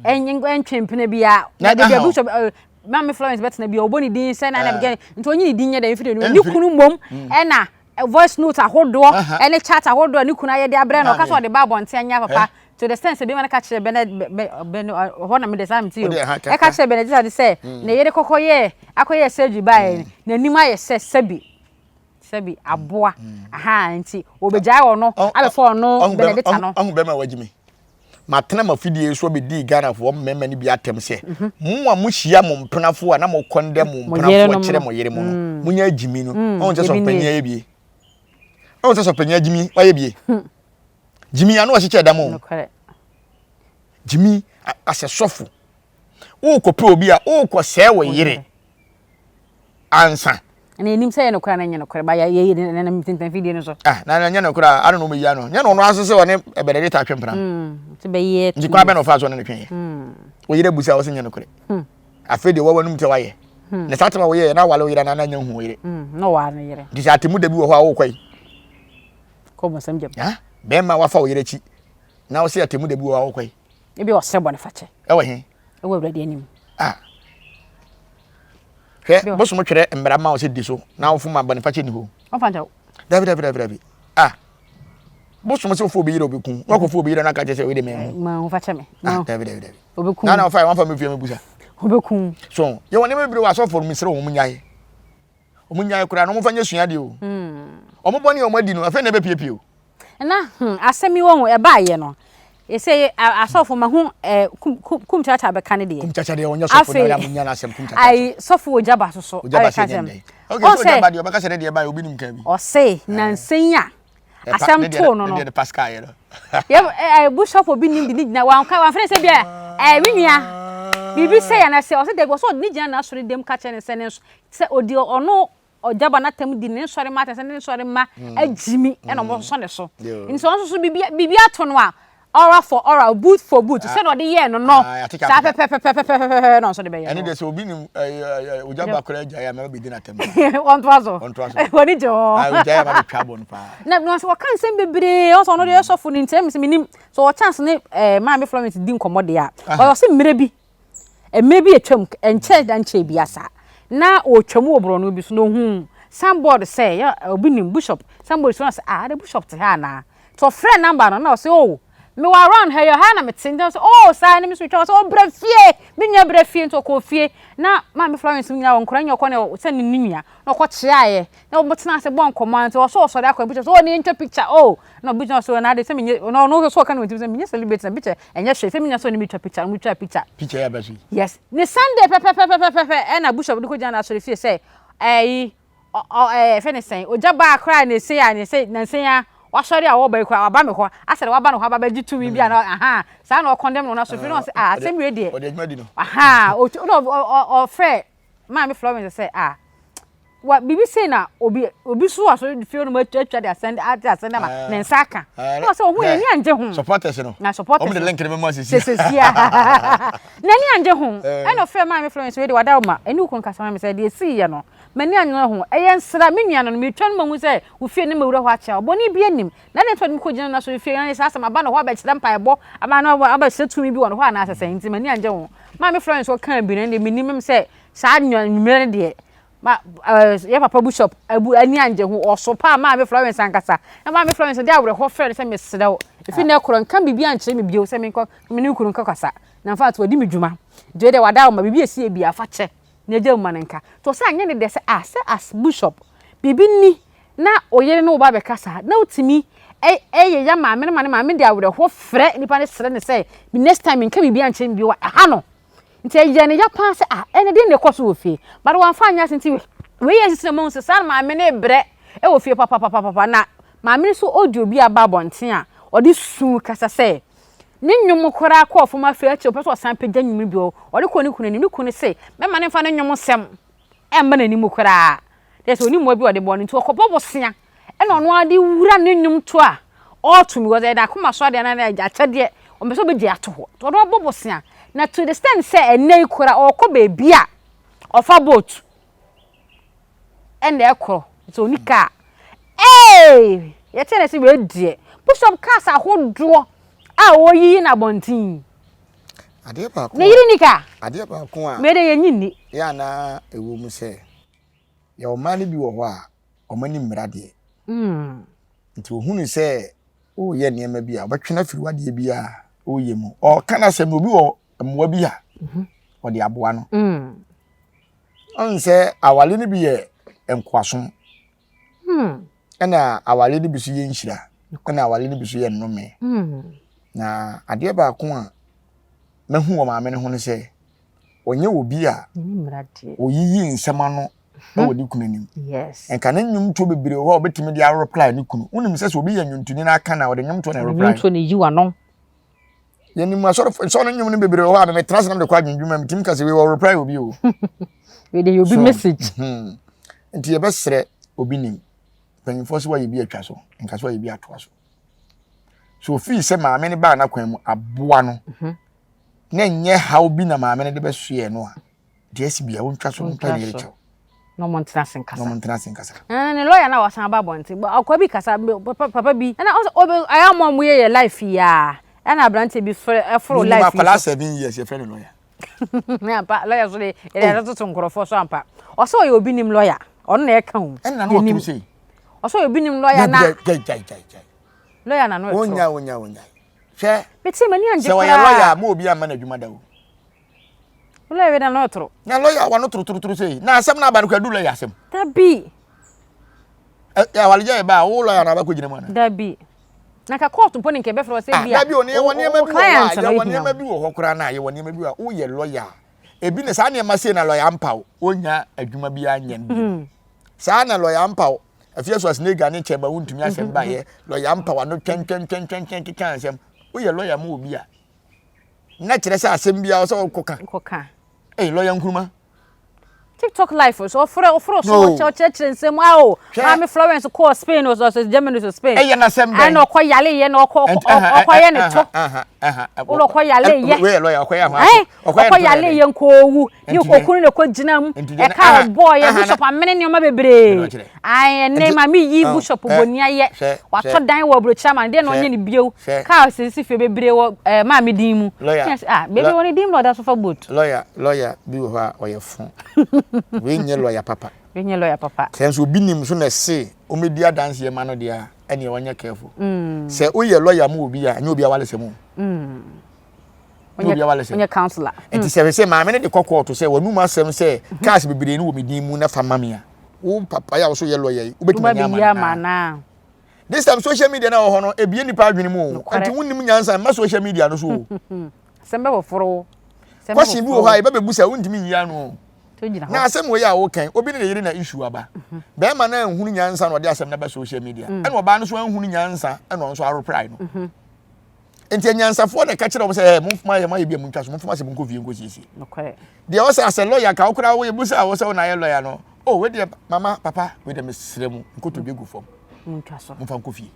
ɛntwe mpena biara na de bia bishop maame Florence bɛtena bia ɔbɔ ne din sɛ na na bɛgɛ nti ɔnyi ne din nyɛ dɛ mfiri ne kunu mmom ɛna voice note ahodoɔ ɛne chat ahodoɔ ne kunu ayɛ de abrɛ no ɔka sɛ ɔde ba abɔnten anya papa to the sense bi ma no ka kyerɛ bɛnɛ bɛnɛ hɔ na mede saa mete o ɛka kyerɛ bɛnɛ gyesa de sɛ ne yere kɔkɔ yɛ akɔyɛ surgery baeɛ n'anim ayɛ sɛ sɛbi sɛbi aboa aha nti wɔbɛgyae ɔno abɛfa ɔno Benedicta no ɔho bɛma wagyimi Matena m'afidie so abɛdii Ghanafoɔ mmarima no bi atɛm sɛ, mhm. mo a mohyia mo mpenafoɔ a na mokɔndɛ mo mpenafoɔ kyerɛ mo yere mo no, mm. monya agyimi no. Mm, ɔhu sɛ sɔpanyin ayɛ bie. Ɔhu sɛ sɔpanyin agyimi wayɛ bie. Hmm. Gyimi ano ɔhyekyɛ dam o. Gyimi asɛ sɔfo. Wokɔpɛ obi a wokɔsɛe wo yere. ansa. Na yɛnim sɛ ɛyɛ nokorɛ anaa ɛnyɛ nokorɛ, ba yɛ nenam ntentanfidie no so. Ah, na ɛnyɛ nokorɛ a, ano na ɔmɛyi ano. Nyɛ na ɔno ase sɛ ɔne Benedicta atwe mpena. Mm, nti bɛyɛ Nti kwan bɛ na ɔfa so ɔne no tweeɛ. Mm. Wo yere abu sɛ ɔsɛ nyɛ nokorɛ. Mm. Afei deɛ wɔwɔ anum sɛ wayɛ. Mm. Na saa tɛm a wɔyɛɛ na awale wo yere anaa na anya hu wo yere. Mm, na ɔware ne yere. Nti sɛ atemu da bi wɔ hɔ a wokɔ yi. Kɔ bɔnsam gyam. Ha? Bɛrima wafa wo yere akyi. Na wo sɛ atemu da bi wɔ hɔ a wokɔ yi. Ebi ɔsrɛ bɔne fakyɛ. Ɛwɔ he? Ɛwɔ Awurade anim. Ah. Hwɛ, bosom twerɛ mmara ma wo sɛ di so na wofom a bɔnefakyɛ nni hɔ. Ɔmfa nkyɛ wo. Dabi dabi dabi dabi. Ah. Bosom sɛ wofa obi yere obi ku. Na wakɔfa obi yere na aka kyerɛ sɛ wei de manhu. Manhu fa kyɛ me. Ah, dabi dabi dabi. Obeku. Na na ɔfa wɔmfa me fie me busa. Obeku. So, yɛwɔ nneɛma bebree wɔ asɔfoɔ no mesrɛ wɔn nyae. Wɔn nyae koraa na wɔn fa nyɛ suadeɛ o. Wɔn bɔne a wɔn adi no afei na ɛbɛpiepie o. Na hmm asɛm yi wɔn ɛbaayɛ no ɛsɛ asɔfo ma ho ɛ kum kum kum kyakya bɛka ne deɛ. Kum kyakya deɛ ɔnyɛ sɔfo na ɔyɛ nya n'asɛm kum kyakya. Ayi sɔfo ogya ba soso. Ogya ba sɛ nyɛ ndɛ. Okay so ogya ba deɛ ɔbɛka sɛ ne deɛ ba yɛ obi nim kan bi. Ɔse nansa yi a asɛm too no no. Ne deɛ ne Pascal yɛ no. Yɛ ɛ bishop obi nim de ne gyina wanka wanfrɛ sɛ bi a ɛ me nua biribi sɛ yɛ na sɛ ɔse dabi ɔsɛ ɔde ne gyina n'asɔre dɛm ka kyerɛ ne sɛ ne nso sɛ ɔdi ɔno ɔgyaba n'atam di ne nsɔre mma atɛn sɛ ne nsɔre mma agyimi ɛna ɔmo sɔ ne so nti ɔno nso so biribi biribi ato no a aura for aura boot for boot ah. sɛdeɛ ɔde yɛɛ no no ah, saa pɛpɛpɛpɛpɛpɛpɛ na ɔnso de bɛyɛ ɛne deɛ sɛ obi nim ogya ba koraa gyae a mɛba bɛdi n'atɛm ɔntoa so ɔntoa so wɔne gye hɔ ah, ogyae a mabɛtwa abɔ no paa na na sɛ wɔka nsɛm bebree ɔsɛ ɔno deɛ sɔfo no nti ɛmi sɛ menim sɛ ɔwɔ chance ne maame Florence di nkɔmmɔ deɛ a ɔyɛ ɔsɛ mmerɛ bi Mmerɛ bi atwam, ɛnkyɛɛ da nkyɛɛ biara saa, na ɔretwam wɔ borɔno bi so na ɔhuu signboard sɛ, yɛ obi nim, Bishop, signboard si hɔ na ɔsɛ, ah, adɛ Bishop te ha anaa? Nti ɔfrɛɛ number no na ɔsɛ, oh, mewɔ around ha yi, ha na mete. Nti ɔsɛ, oh, saa, ɛne me nso metwa. Ɔsɛ, oh, bra fie, me nua bra fie. Nti ɔkɔɔ fie, na Maame Florence nyinaa wɔ nkwadaa nyinaa ɔkɔ ne sɛ ne ne nua, na ɔkɔkyeaeɛ, na wɔtena ase bɔ nkɔmmɔ ara nti ɔsɛ ɔsɔre akɔ, Bishop sɛ, oh, ne yɛntwa picture, oh, na Bishop sɛ, na ade sɛ menyɛ, na ɔno nso ɔka ne wɔ tirim sɛ menyɛ celebrate na picture Ɛnyɛ hwee sɛ menya sɛ ɔne me twa picture no, motwaa picture. Picture yi aba so yi. Yes, ne Sunday pɛpɛpɛpɛpɛpɛ ɛna Bishop de kɔgyina n'asɔre fie sɛ ɛyi ɔ ɔ ɛɛ yɛfrɛ no sɛn, ogya baa koraa ne sei a ne sei nansa yi ara wasɔre a ɔreba yi koraa waba me hɔ asɛ deɛ waba ne hɔ aba abɛgye tumi bi a na ahaa saa na ɔkɔndɛm no wɔ n'asɔre fie na ɔse ah asɛm wei deɛ Ɔde adwuma di no. ahaa ɔtu na ɔ ɔ ɔfrɛ Maame Florence sɛ ah wa biribi sei na obi obi so asɔre fie no mu atwa atwa de asɛn ade asɛn ama ne nsa aka na ɔsɛ ohun n'ani angye ho supporters no na supporters wɔn de link no bɛma sisi sisi a n'ani angye ho ɛna ɔfrɛ maame Florence wei de wada ma ɛne okunu kasa ma me sɛ deɛ esi yɛ no m'ani angye ho ɛyɛ nsra me nua no no metwa no ma hu sɛ ofie ne ma wura hɔ akyɛ ɔbɔne bi anim na ne nso de me kɔ gyina n'asɔre fie na saa asɛm aba ne hɔ abɛkyerɛ mpaebɔ aba no abɛkyerɛ tumi bi wɔ ne hɔ anaasɛ sɛ nti m'ani angye ho maame Florence ɔkaa bi no deɛ menim sɛ saa nwummerɛ no deɛ Ma eh, yɛ papa Bishop abu ani angye ho, ɔsopaa Maame Florence ankasa. Na Maame Florence de awerɛhoɔ frɛɛ no sɛ, Mesrɛ wo, ɛfiri nnɛ korɔ, nka biribi ankyerɛ me bio sɛ menkɔ me ne wo kunu nkɔkasa. Na in fact, wadi me dwuma. Nti wei deɛ wada wo ma, biribi a ɛsi yɛ biara, fa kyɛ na gya mu ma no nka. Nti ɔsɛ anyɛ ne dɛ sɛ, ah, sɛ as Bishop, biribi ni na wo yere ne wo ba bɛkasa, na wotumi yɛ ya maame no ma ne maame de awerɛhoɔ frɛ nipa no srɛ no sɛ, next time nka biribi ankyerɛ me bio a, ɛha no. Nti ɛyɛɛ no ya paa sɛ ah ɛnɛ deɛn na ɛkɔ so wɔ fie? But wamfa anyɛ ase nti wei yɛ sisi na mahu sɛ saa na maame no rebrɛ wɔ fie papapapapa na maame no nso audio bi aba abɔnten a ɔde su kasa sɛ ne nnwom koraa kɔɔ fam afei akyire ɔpɛ sɛ ɔsan pagya nnwom no bio ɔde kɔɔ ne kunu anim ne kunu se mɛma no mfa ne nnwom nsɛm ɛmma n'anim koraa Kyerɛ sɛ ɔnim mmoa bi a ɔde bɔ no nti ɔkɔbɔ bosea ɛna ɔno ara de wura ne nnwom to a ɔreto because ɛyɛ n'akoma so adeɛ anaa ɛyɛ akyɛdeɛ ɔmpɛ sɛ ɔbɛgye ato hɔ nti ɔno ɔbɔ bosea na to the extent sɛ ɛnnɛ yi koraa ɔrekɔ baabi a ɔfa boat ɛna ɛkorɔ nti ɔni kaa ee yɛte na sɛ wei deɛ bishop cars ahodoɔ a ɔreyiyi no abɔnten adeɛ baako ne yere ni kaa adeɛ baako a mede yɛnyi nni yɛ anaa ɛwɔ mu sɛ Yɛwɔ mmaa no bi wɔ hɔ a, wɔn ani mmra deɛ. Nti ohunu sɛ woyɛ nneɛma bi a, ɔbɛtwe no afiri w'adeɛ bi a woyɛ mu. Ɔka n'asɛm no, obi wɔ mmoa bi a mhm. ɔde aboa no. Mm. Ɔn sɛ awale no bi yɛ nkoasom. Hmm. Ɛna awale no bi so yɛ nhyira. Ɛna awale no bi so yɛ nnome. Hmm. Na adeɛ baako a mahu wɔ maame no ho ne sɛ, ɔnyɛ obi a oyiyi nsɛm ano mhm. wɔ ne kunu anim nka ne nnwomtoɔ bebree wɔ hɔ a ɔbɛtumi de areply ne kunu wonim sɛ sɛ obi yɛ nnwontoni no aka na ɔde nnwomtoɔ na reply nnwomtoɔ na eyi wano yɛnim asɔre nsɔre no nnwom no bebree wɔ hɔ a memetena ase na mede kɔ adwendwuma metumi ka sɛ wei wɔ reply obi o wei de yɛ obi message mhm. nti yɛbɛsrɛ obi nim mpanyinfoɔ sɛ wɔayɛ bi atwa so nka sɛ wɔayɛ bi atoa so so ofii sɛ maame no baa n'akwan mu aboa no mhm. na ɛnyɛ haw bi na maame no de bɛsoɛ no a, deɛ asi bia wontwa so mpa ne yere kyɛw. Na ɔmo ntena ase nkasa. Na ɔmo ntena ase nkasa. Ɛɛ ne lɔya na wasan aba abɔnten. Akwa bi kasa papa papa bi. Ɛna ɔsɛ ɔbɛ ayɛ ɔmo a ɔmo yɛ yɛ life yi aa. Ɛna aberanteɛ bi frɛ ɛforo life yi so. Minim akwadaa 7 years yɛfrɛ no lɔya. Ne ampa lɔya so de yɛde atoto nkorɔfoɔ so ampa. Ɔsɛ ɔyɛ obi nim lɔya. Ɔno na ɛka o. Ɛna na ɔtoro sei. Ɔsɛ ɔyɛ obi nim lɔya na. Gyae gyae gyae gyae. Lɔya na no ɛtoro. Onya onya onya. Hwɛ. Mete m'ani angye koraa. Sɛ ɔyɛ lɔya a, ma obi amma no adwuma da o. Lɔya wei na no toro. Na lɔya wa no torotorotoro sei. Na asɛm no aba no kura du lɔya asɛm. Dabi. Awaregyaeɛ ba a, wo lɔya na abɛkɔ gyina mu ana? Dabi. Na ka court mpo ne nka ɛbɛfrɛ wɔ sɛ ah, bi a. Dabi o, ne yɛwɔ nneɛma bi wɔ hɔ a, yɛwɔ nneɛma bi wɔ hɔ koraa na yɛwɔ nneɛma bi wɔ a woyɛ lɔya a, ebi ne saa nneɛma sei na lɔya mpa wo, wonya adwuma bi anyɛ no bi. Hmm. Saa na lɔya mpa wo. Afia Schwarzenegger ne kyɛma wontumi asɛm baeɛ, lɔya mpa wo ano twɛntwɛntwɛntwɛn keka nsɛm. Woyɛ lɔya ma obi a, na kyerɛ sɛ asɛm biara sɛ wokɔka. Kɔka. Ei, lɔya Nkrumah. TikTok life so ɔfrɛ ɔfrɛ so ɔkyerɛkyerɛ nsɛm a o maame Florence kɔɔ Spain o ɔsɛ Germany so Spain. Ɛyɛ n'asɛm bɛn. Ɛna ɔkɔ yale yɛ na ɔkɔ ɔkɔ yɛ ne to. Ɔna ɔkɔ yale yɛ. Wei yɛ lɔya ɔkɔ yɛ ho aso. Ɔkɔ yale yɛ nkɔɔwu ne okunu na ɛkɔ gyina mu ɛka ɔbɔɔ yɛ bishop amene nneɛma bebree. Ae ɛnɛ maame yi bishop boni ayɛ watɔ dan wɔ aburokyire ama no deɛ na ɔnyɛ no bio kaa sisi fie bebree wɔ ɛɛ maame din mu Lawyer ah beebi wɔ ne din mu na ɔda so fa boat. Lawyer lawyer bi wɔ hɔ a ɔyɛ fo wei nyɛ lawyer papa. Wei nyɛ lawyer papa. Sɛ nso obi nim so na ɛse ɔmɛdi adanseɛ ma no deɛ a ɛneɛ ɔnyɛ careful. Sɛ woyɛ lawyer ma obi a ɛnyɛ obi awalesɛm o. Nyɛ obi awale sɛ. Nyɛ counselor. Nti sɛ sɛ maame no de kɔ kɔɔto sɛ wɔnum asɛm sɛ cars bebree no wɔ me din mu na fa ma me a. Wo papa yɛ a wɔso yɛ lawyer yi wobɛtumi anya ama no. This time social media na wɔ hɔ no ebie nipa adwene mu o. Nti wonnim nyansa mma social media no so o. Sɛm bɛ foforo wo. Question bi wɔ hɔ a yɛbɛbɛbu sɛ wontumi nyi ano o. Na asɛm wei a wokan obi ne ne yere na issue aba. Bɛrima no anhunu nyansa na ɔde asɛm no aba social media. Ɛna ɔbaa no nso anhunu nyansa ɛna ɔno nso areply no. Nti anyansafoɔ na ɛka kyerɛ wɔn sɛ ɛɛ momfoma yɛ moayɛ bi a montwa so momfoma sɛ monkɔ fie nkɔsiesie. Deɛ ɔsɛ asɛ lɔya ka wokora woyɛ bu sɛ a wɔsɛ wo na ayɛ lɔya no o oh, wei deɛ mama papa wei deɛ mesrɛ mu nkotodwe gu fam momfa nkɔ fie.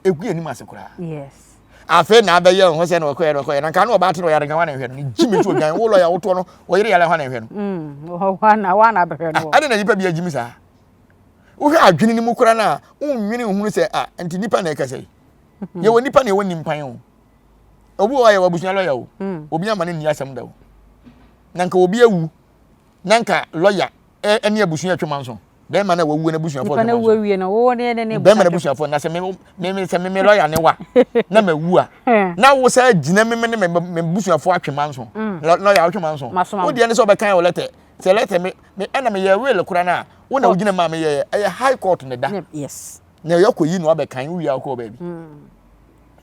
Ɛgu yɛ anim ase koraa. Yes. Afei na abɛyɛ ho sɛ na ɔkɔyɛ na ɔkɔyɛ na nka na ɔbaa te na ɔyare nka wane nhwɛ no ne gyi me so odwan wo lɔya wotoɔ no ɔyere yare hɔ na nhwɛ no. Mm, wana abɛhwɛ no. Ade na nipa bi agyimi saa. Wohwɛ adwene no mu koraa no a wonwene nhunu sɛ ah nti nipa na ɛkasa yi. Yɛwɔ nipa na yɛwɔ nimpan o. Obi wɔ hɔ a yɛwɔ abusua lɔya o. Hmm. Obi ama no nni asɛm da o. Na nka obi awu na nka lɔya ɛne abusua atwa manso. Bɛrima na wawu na abusuafoɔ atwa manso. Nipa na wawu no wo ne ne ne Bɛrima na abusuafoɔ na sɛ me me me sɛ me me lɔya ne wa na ma wu a na wo sɛ gyina me me ne me me abusuafoɔ atwe manso. Hmm. Lɔya atwe manso. Wo deɛ ne sɛ ɔbɛkan wɔ lɛtɛ sɛ lɛtɛ me me ɛna me yɛ will kora na wo na wogyina maa me yɛ ɛyɛ high court ne da. Yes. Na ɛyɛ kɔ yi na wabɛkan wo wia wokɔ baabi hmm.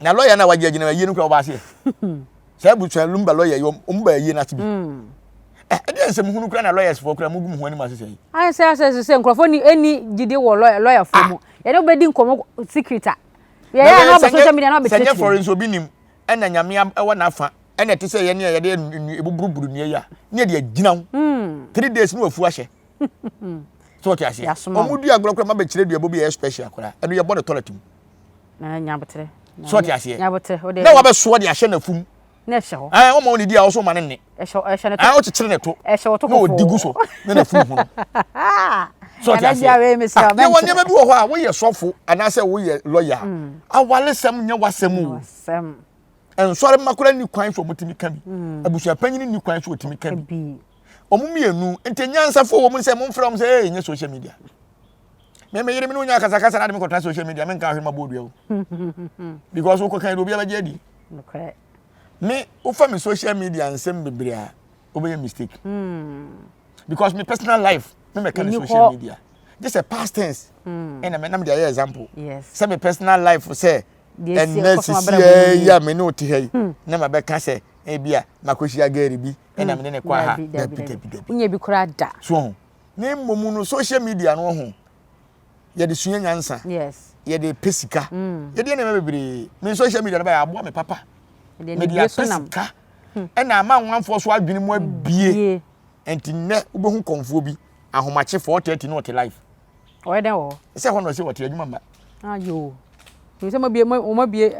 na lɔya na wagye agyina ayie no kora wɔba aseɛ saa abusua lumba lɔya yi wɔn ba ayie no ase bi hmm. eh, ɛdeɛ nsɛm hunu kora na lawyers foɔ kora mugu mu ho anim ase sɛ yi ayɛ sɛ asɛ sɛ nkurɔfoɔ ni ɛni gyidi wɔ lɔya foɔ ah. mu yɛne wobɛdi nkɔmmɔ secret a yɛyɛ a na ɔbɛ social media na ɔbɛkyerɛkyerɛ sɛ nyɛ fɔre nso obi nim ɛna nyame ɛwɔ n'afa ɛna ɛte sɛ yɛne a yɛde ebuburuburu nnua yi a ne yɛde agyina wo hmm. 3 days ne wafu ahyɛ so wɔte aseɛ wɔn di agorɔ koraa ma bɛkyerɛ duabɔ bi a ɛyɛ special koraa ɛno yɛbɔ no toilet mu so wɔte aseɛ na wabɛsoɔ de ahyɛ n'afum ɛɛ wɔn ma wɔn di a wɔso ma ne nne ɛɛ wɔkyekyere ne to na wɔdi gu so na n'afum ho no so wɔte aseɛ ah, yɛwɔ nneɛma bi wɔ hɔ a woyɛ sɔfo anaasɛ woyɛ lɔya mm. awalesɛm nyɛ wasɛm o nsɔre mma koraa nni kwan so wɔtumi ka bi mm. abusuapanyin nni kwan so wɔtumi ka bi wɔn mmienu nti nyansafo wɔ mu sɛ momfrɛ wɔn sɛ ee nyɛ social media me me yere me ne wonya akasakasa na ade me kɔtena social media menka ahwɛ ma bɔ odua o because wokɔ kan de obi abɛgye adi me wofa me social media nsɛm bebree a wobɛyɛ mistake hmm. because me personal life me mɛka ne social media gye sɛ past tense hmm. ɛna me na me de ayɛ example sɛ me personal life sɛ ɛnɛ sisiɛ yi a me ne wo te ha yi hmm. na mabɛka sɛ ebi a makɔhyia gɛri bi ɛna hmm. me ne ne kɔ aha dabi dabi dabi wonyɛ bi koraa da so ho na mmom no social media no ho yɛde sua nyansa yɛde pɛ sika hmm. yɛde nneɛma bebree me social media no bɛyɛ aboa me papa mede apɛ sika hmm. ɛna ama nwanfoɔ so adwene mu abie nti nnɛ wobɛhu kɔnfoɔ bi ahomakye 4:30 na ɔte life Ɔyɛ dɛn wɔ hɔ? Sɛ hɔ na ɔsɛ ɔte adwuma mma. Ayo. Sɛ mo bie mo bie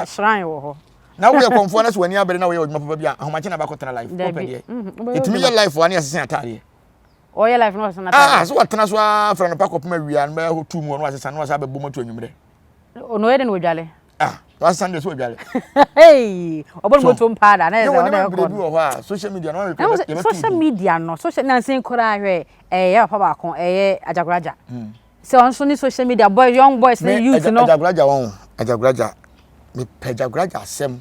shrine wɔ hɔ. Na woyɛ kɔnfoɔ na sɛ w'ani abere na woyɛ adwuma papa bi a ahomakye na bakɔ tena life. Wopɛ deɛ. Ɛtumi yɛ life wa ne asese ataadeɛ. Ɔyɛ life na ɔsesa n'ataadeɛ. Ah, so watena so ara fra no pa kɔpem awia no bɛyɛ tu mu ɔno asesa no asa abɛbɔ mu ato anwummerɛ. Ɔno ɔyɛ dɛn na ɔdwale? Ah, wasesa deɛ sɛ ɔdwale. Hey, ɔbɔ no moto mpaa da na yɛ sɛ ɔda ɛkɔ. Bi wɔ hɔ a social media no yɛbɛto. Social media no social nansen koraa hwɛ ɛyɛ papa baako ɛyɛ agyagoraja. Hmm. Sɛ ɔno nso ne social media boy young boys ne youth no. Agyagoraja wɔn agyagoraja mepɛ agyagoraja asɛm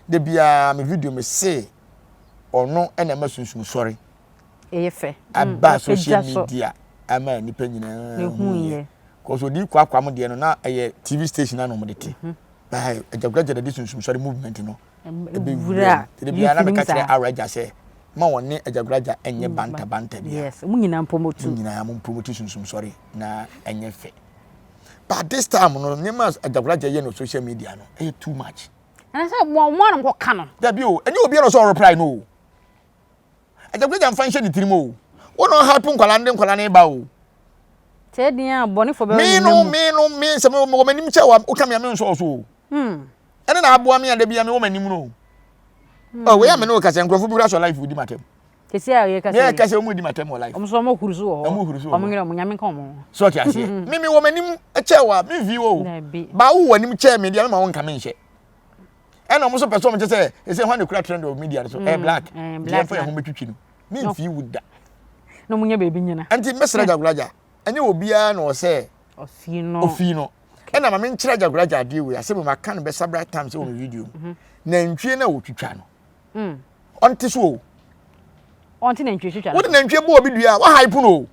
de biara me video me se ɔno ɛna ɛma sunsun sɔre. Ɛyɛ fɛ. Aba social media. Ama nnipa nyinaa huiɛ. Cause odi kwakwa mo deɛ no na ɛyɛ TV station na wɔn de te. Mhm. Baa Agyagoragya na de sunsum sɔre movement no. Ɛbɛwura. Ɛde biara na meka kyerɛ Awuragya sɛ ma wɔn ne Agyagoragya ɛnyɛ mm, banta banta bia. Yes, mo nyinaa mpromote. Mo nyinaa mo mpromote sunsum sɔre na ɛnyɛ fɛ. But this time no nneɛma Agyagoragya yɛ no social media no ɛyɛ too much. Ɛna sɛ wɔn wɔn anam kɔ ka no. Dabi o, ɛnyɛ obiara na ɔsɛ ɔreply no o. Agyakwagya mfa nhyɛ ne tirim o. Wo na ɔhype nkwadaa no de nkwadaa no reba o. Sɛ ɛdin a bɔnefo bɛwɔ ne mu. Me no me no me sɛ mewɔ m'anim kyɛ wa woka me a me nsɔɔ so o. Hmm. Ɛne na aboa me a da bia mewɔ m'anim no. Hmm. Oh, wei a me ne wo kasa nkurɔfo bi kura sɔ life wodi m'atɛm. Kesi a yɛ kasa. Yɛ kasa wɔn di m'atɛm wɔ life. Wɔn nso wɔn huru so wɔ hɔ. Wɔn huru so wɔ hɔ. Wɔn nyere wɔn nyame nka wɔn. So ɔte aseɛ. Me me wɔ m'anim kyɛ wa me vi o. Ba wo wɔ anim kyɛ me deɛ me ma wo nka me nhyɛ. Ɛna wɔn nso pɛ sɛ wɔn kyɛ sɛ ɛsɛ hwan na ekura trend wɔ media no so ɛyɛ black nti yɛn fa yɛn ho bɛtwitwi no me nfi wu da. Na wɔn nyɛ baabi nyina. Nti mɛsrɛ Agyagoragya ɛnyɛ obiara na ɔsɛ ɔfii no ɔfii no ɛna ma menkyerɛ Agyagoragya adeɛ wei asɛm ma ka no bɛ several times wɔ me video mu mhm. nantwie na wɔtwitwa no mm. ɔnte so o ɔnte nantwie twitwa no wode nantwie bɔ obi dua a wahype no o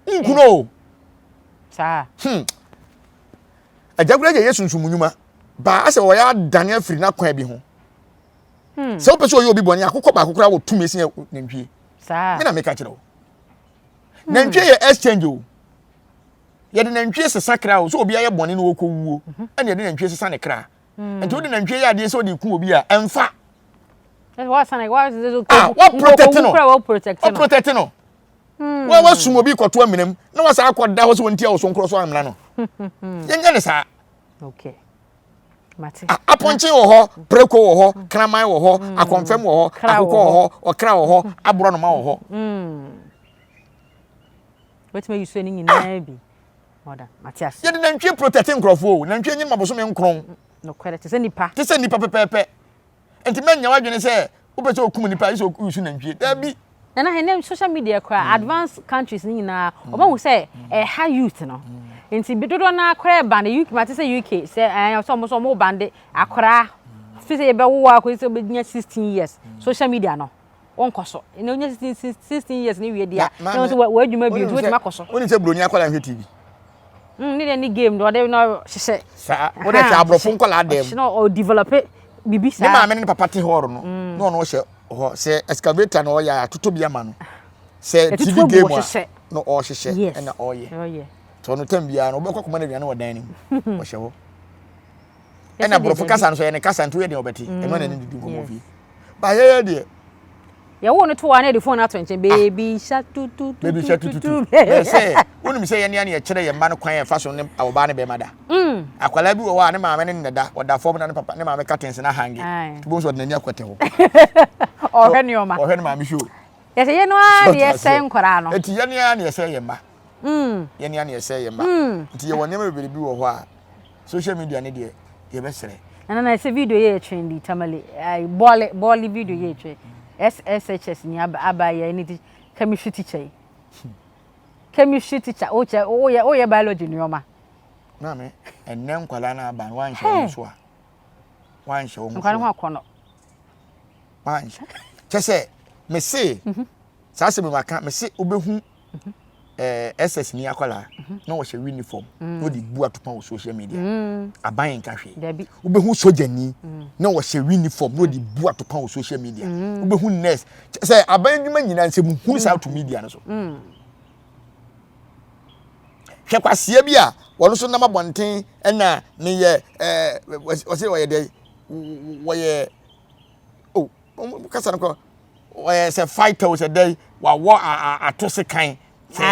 nku no o saa hmm. Agyagoragya yɛ sunsum nnwuma baa asɛ ɔyɛ adane afiri n'akwan bi ho. Hmm. Sɛ wopɛ sɛ ɔyɛ obi bɔne akokɔ baako koraa wɔ tumi sen nantwie. Saa. Me na meka kyerɛ wo. Hmm. Nantwie yɛ exchange o. Yɛde nantwie sesa kra o. Sɛ obi ayɛ bɔne na ɔkɔ wuo mhm. ɛna yɛde nantwie sesa ne kra. Hmm. Nti wode nantwie yɛ adeɛ sɛ wode ku obi a ɛmfa. Ah, wa protect no. Wa protect no. Hmm. Wa wasum obi kɔto amena mu na wasa akɔda hɔ sɛ wɔntia wo so nkorɔ so amena no. Yɛnyɛ ne saa. Okay. Mate. Apɔnkye wɔ hɔ, preko wɔ hɔ, kraman wɔ hɔ, hmm. akɔmfɛm wɔ hɔ, akokɔ wɔ hɔ, ɔkra wɔ hɔ, aborɔnoma wɔ hɔ. Hmm. Wetumi ayi so ne nyinaa bi. Ɔda, mate ase. Yɛde nantwie protect nkurɔfoɔ o. Nantwie nye ma bosome nkron. Nokorɛ, te sɛ nipa. Te sɛ nipa pɛpɛɛpɛ. Nti mɛnyɛ w'adwene sɛ wopɛ sɛ okum nipa ayɛ sɛ osu nantwie. Dabi. Nana ɛnɛ social media koraa mm. advanced countries ne nyinaa mm. wɔn ahu sɛ ɛha youth no mm. nti dodoɔ naa koraa ɛba no UK mate sɛ UK sɛ ɛɛ sɛ wɔn sɛ wɔn bande akoraa fi sɛ yɛbɛwo akɔ sɛ wɔbɛnya 16 years social media no wɔnkɔ so ɛna onya 16 16 years ne wie deɛ na wɔn sɛ wɔ adwuma bi nti wɔtumi akɔ so. Wɔn sɛ buroni akwadaa nhwɛ TV. Mm, ne deɛ ne game deɛ ɔde na hyehyɛ. Saa wɔde hwɛ aborɔfo nkwadaa dɛm. Ɔhyehyɛ na ɔdevelope bibi saa. Ne maame ne ne papa te hɔ no mm. na ɔno ɔhyɛ hɔ sɛ excavator na ɔyɛ atoto bi ama no sɛ tv game a na ɔhyehyɛ ɛna ɔyɛ. Tɔ ɔno tam biara no ɔbɛkɔ akɔma no aduane wɔ dan no mu ɔhyɛ hɔ. Ɛna aborɔfo kasa no so ɛyɛ ne kasa nti woyɛ deɛ ɔbɛte ɛno na ne didi nkɔmmɔ fie. Ba yɛyɛ deɛ. Yɛwoo no too a na yɛde phone ato nkyɛn baby shark tututu. Baby shark tututu. Bɛyɛ sɛ wonim sɛ yɛne ne yɛkyerɛ yɛn mma no kwan a ɛfa so ne ɔbaa ne bɛrima da. Mm. Akwadaa bi wɔ hɔ a ne maame ne ne da ɔda fam na ne papa ne maame curtains na hange. Tubo nso ɔde n'ani akɔtɛ hɔ. Ɔhwɛ nneɛma. Ɔhwɛ ne maame show. Yɛsɛ yɛn ara na yɛsɛe nkwadaa no. Eti yɛn ara na yɛsɛe yɛn mma. Mm. Yɛn ara na yɛsɛe yɛn mma. Mm. Nti yɛwɔ nneɛma bebree bi wɔ hɔ a social media ne deɛ yɛbɛsrɛ. Nana na ɛsɛ video yɛ yɛtwɛn di tamale ai bɔɔle bɔɔle video yɛ yɛtwɛn SSHS ni aba aba yɛ ne ti chemistry teacher yi chemistry teacher o kyɛ o yɛ o yɛ biology nneɛma. Maame ɛnɛ nkwadaa no aba no wanhyɛ wɔn so a wanhyɛ wɔn so nkwadaa no ho akɔnɔ wanhyɛ kyɛ sɛ mese mhm. saa asɛm yi maka mese wobɛhu mhm. eh, ss ni akwadaa mhm. na wɔhyɛ uniform na wɔde bu atopa wɔ social media mm. aban nka hwee wobɛhu sogyani mm. na wɔhyɛ uniform na wɔde bu atopa wɔ social media mm. wobɛhu nurse sɛ aban adwuma nyinaa nsɛ muhu saa to media no so hwɛ kwaseɛ bi a wɔn nso nam abɔnten ɛna meyɛ ɛɛ wɔsɛ wɔyɛ dɛ wɔyɛ o oh, kasa no kɔ wɔyɛ sɛ fighter o sɛ dɛ wawɔ ato sekan sɛ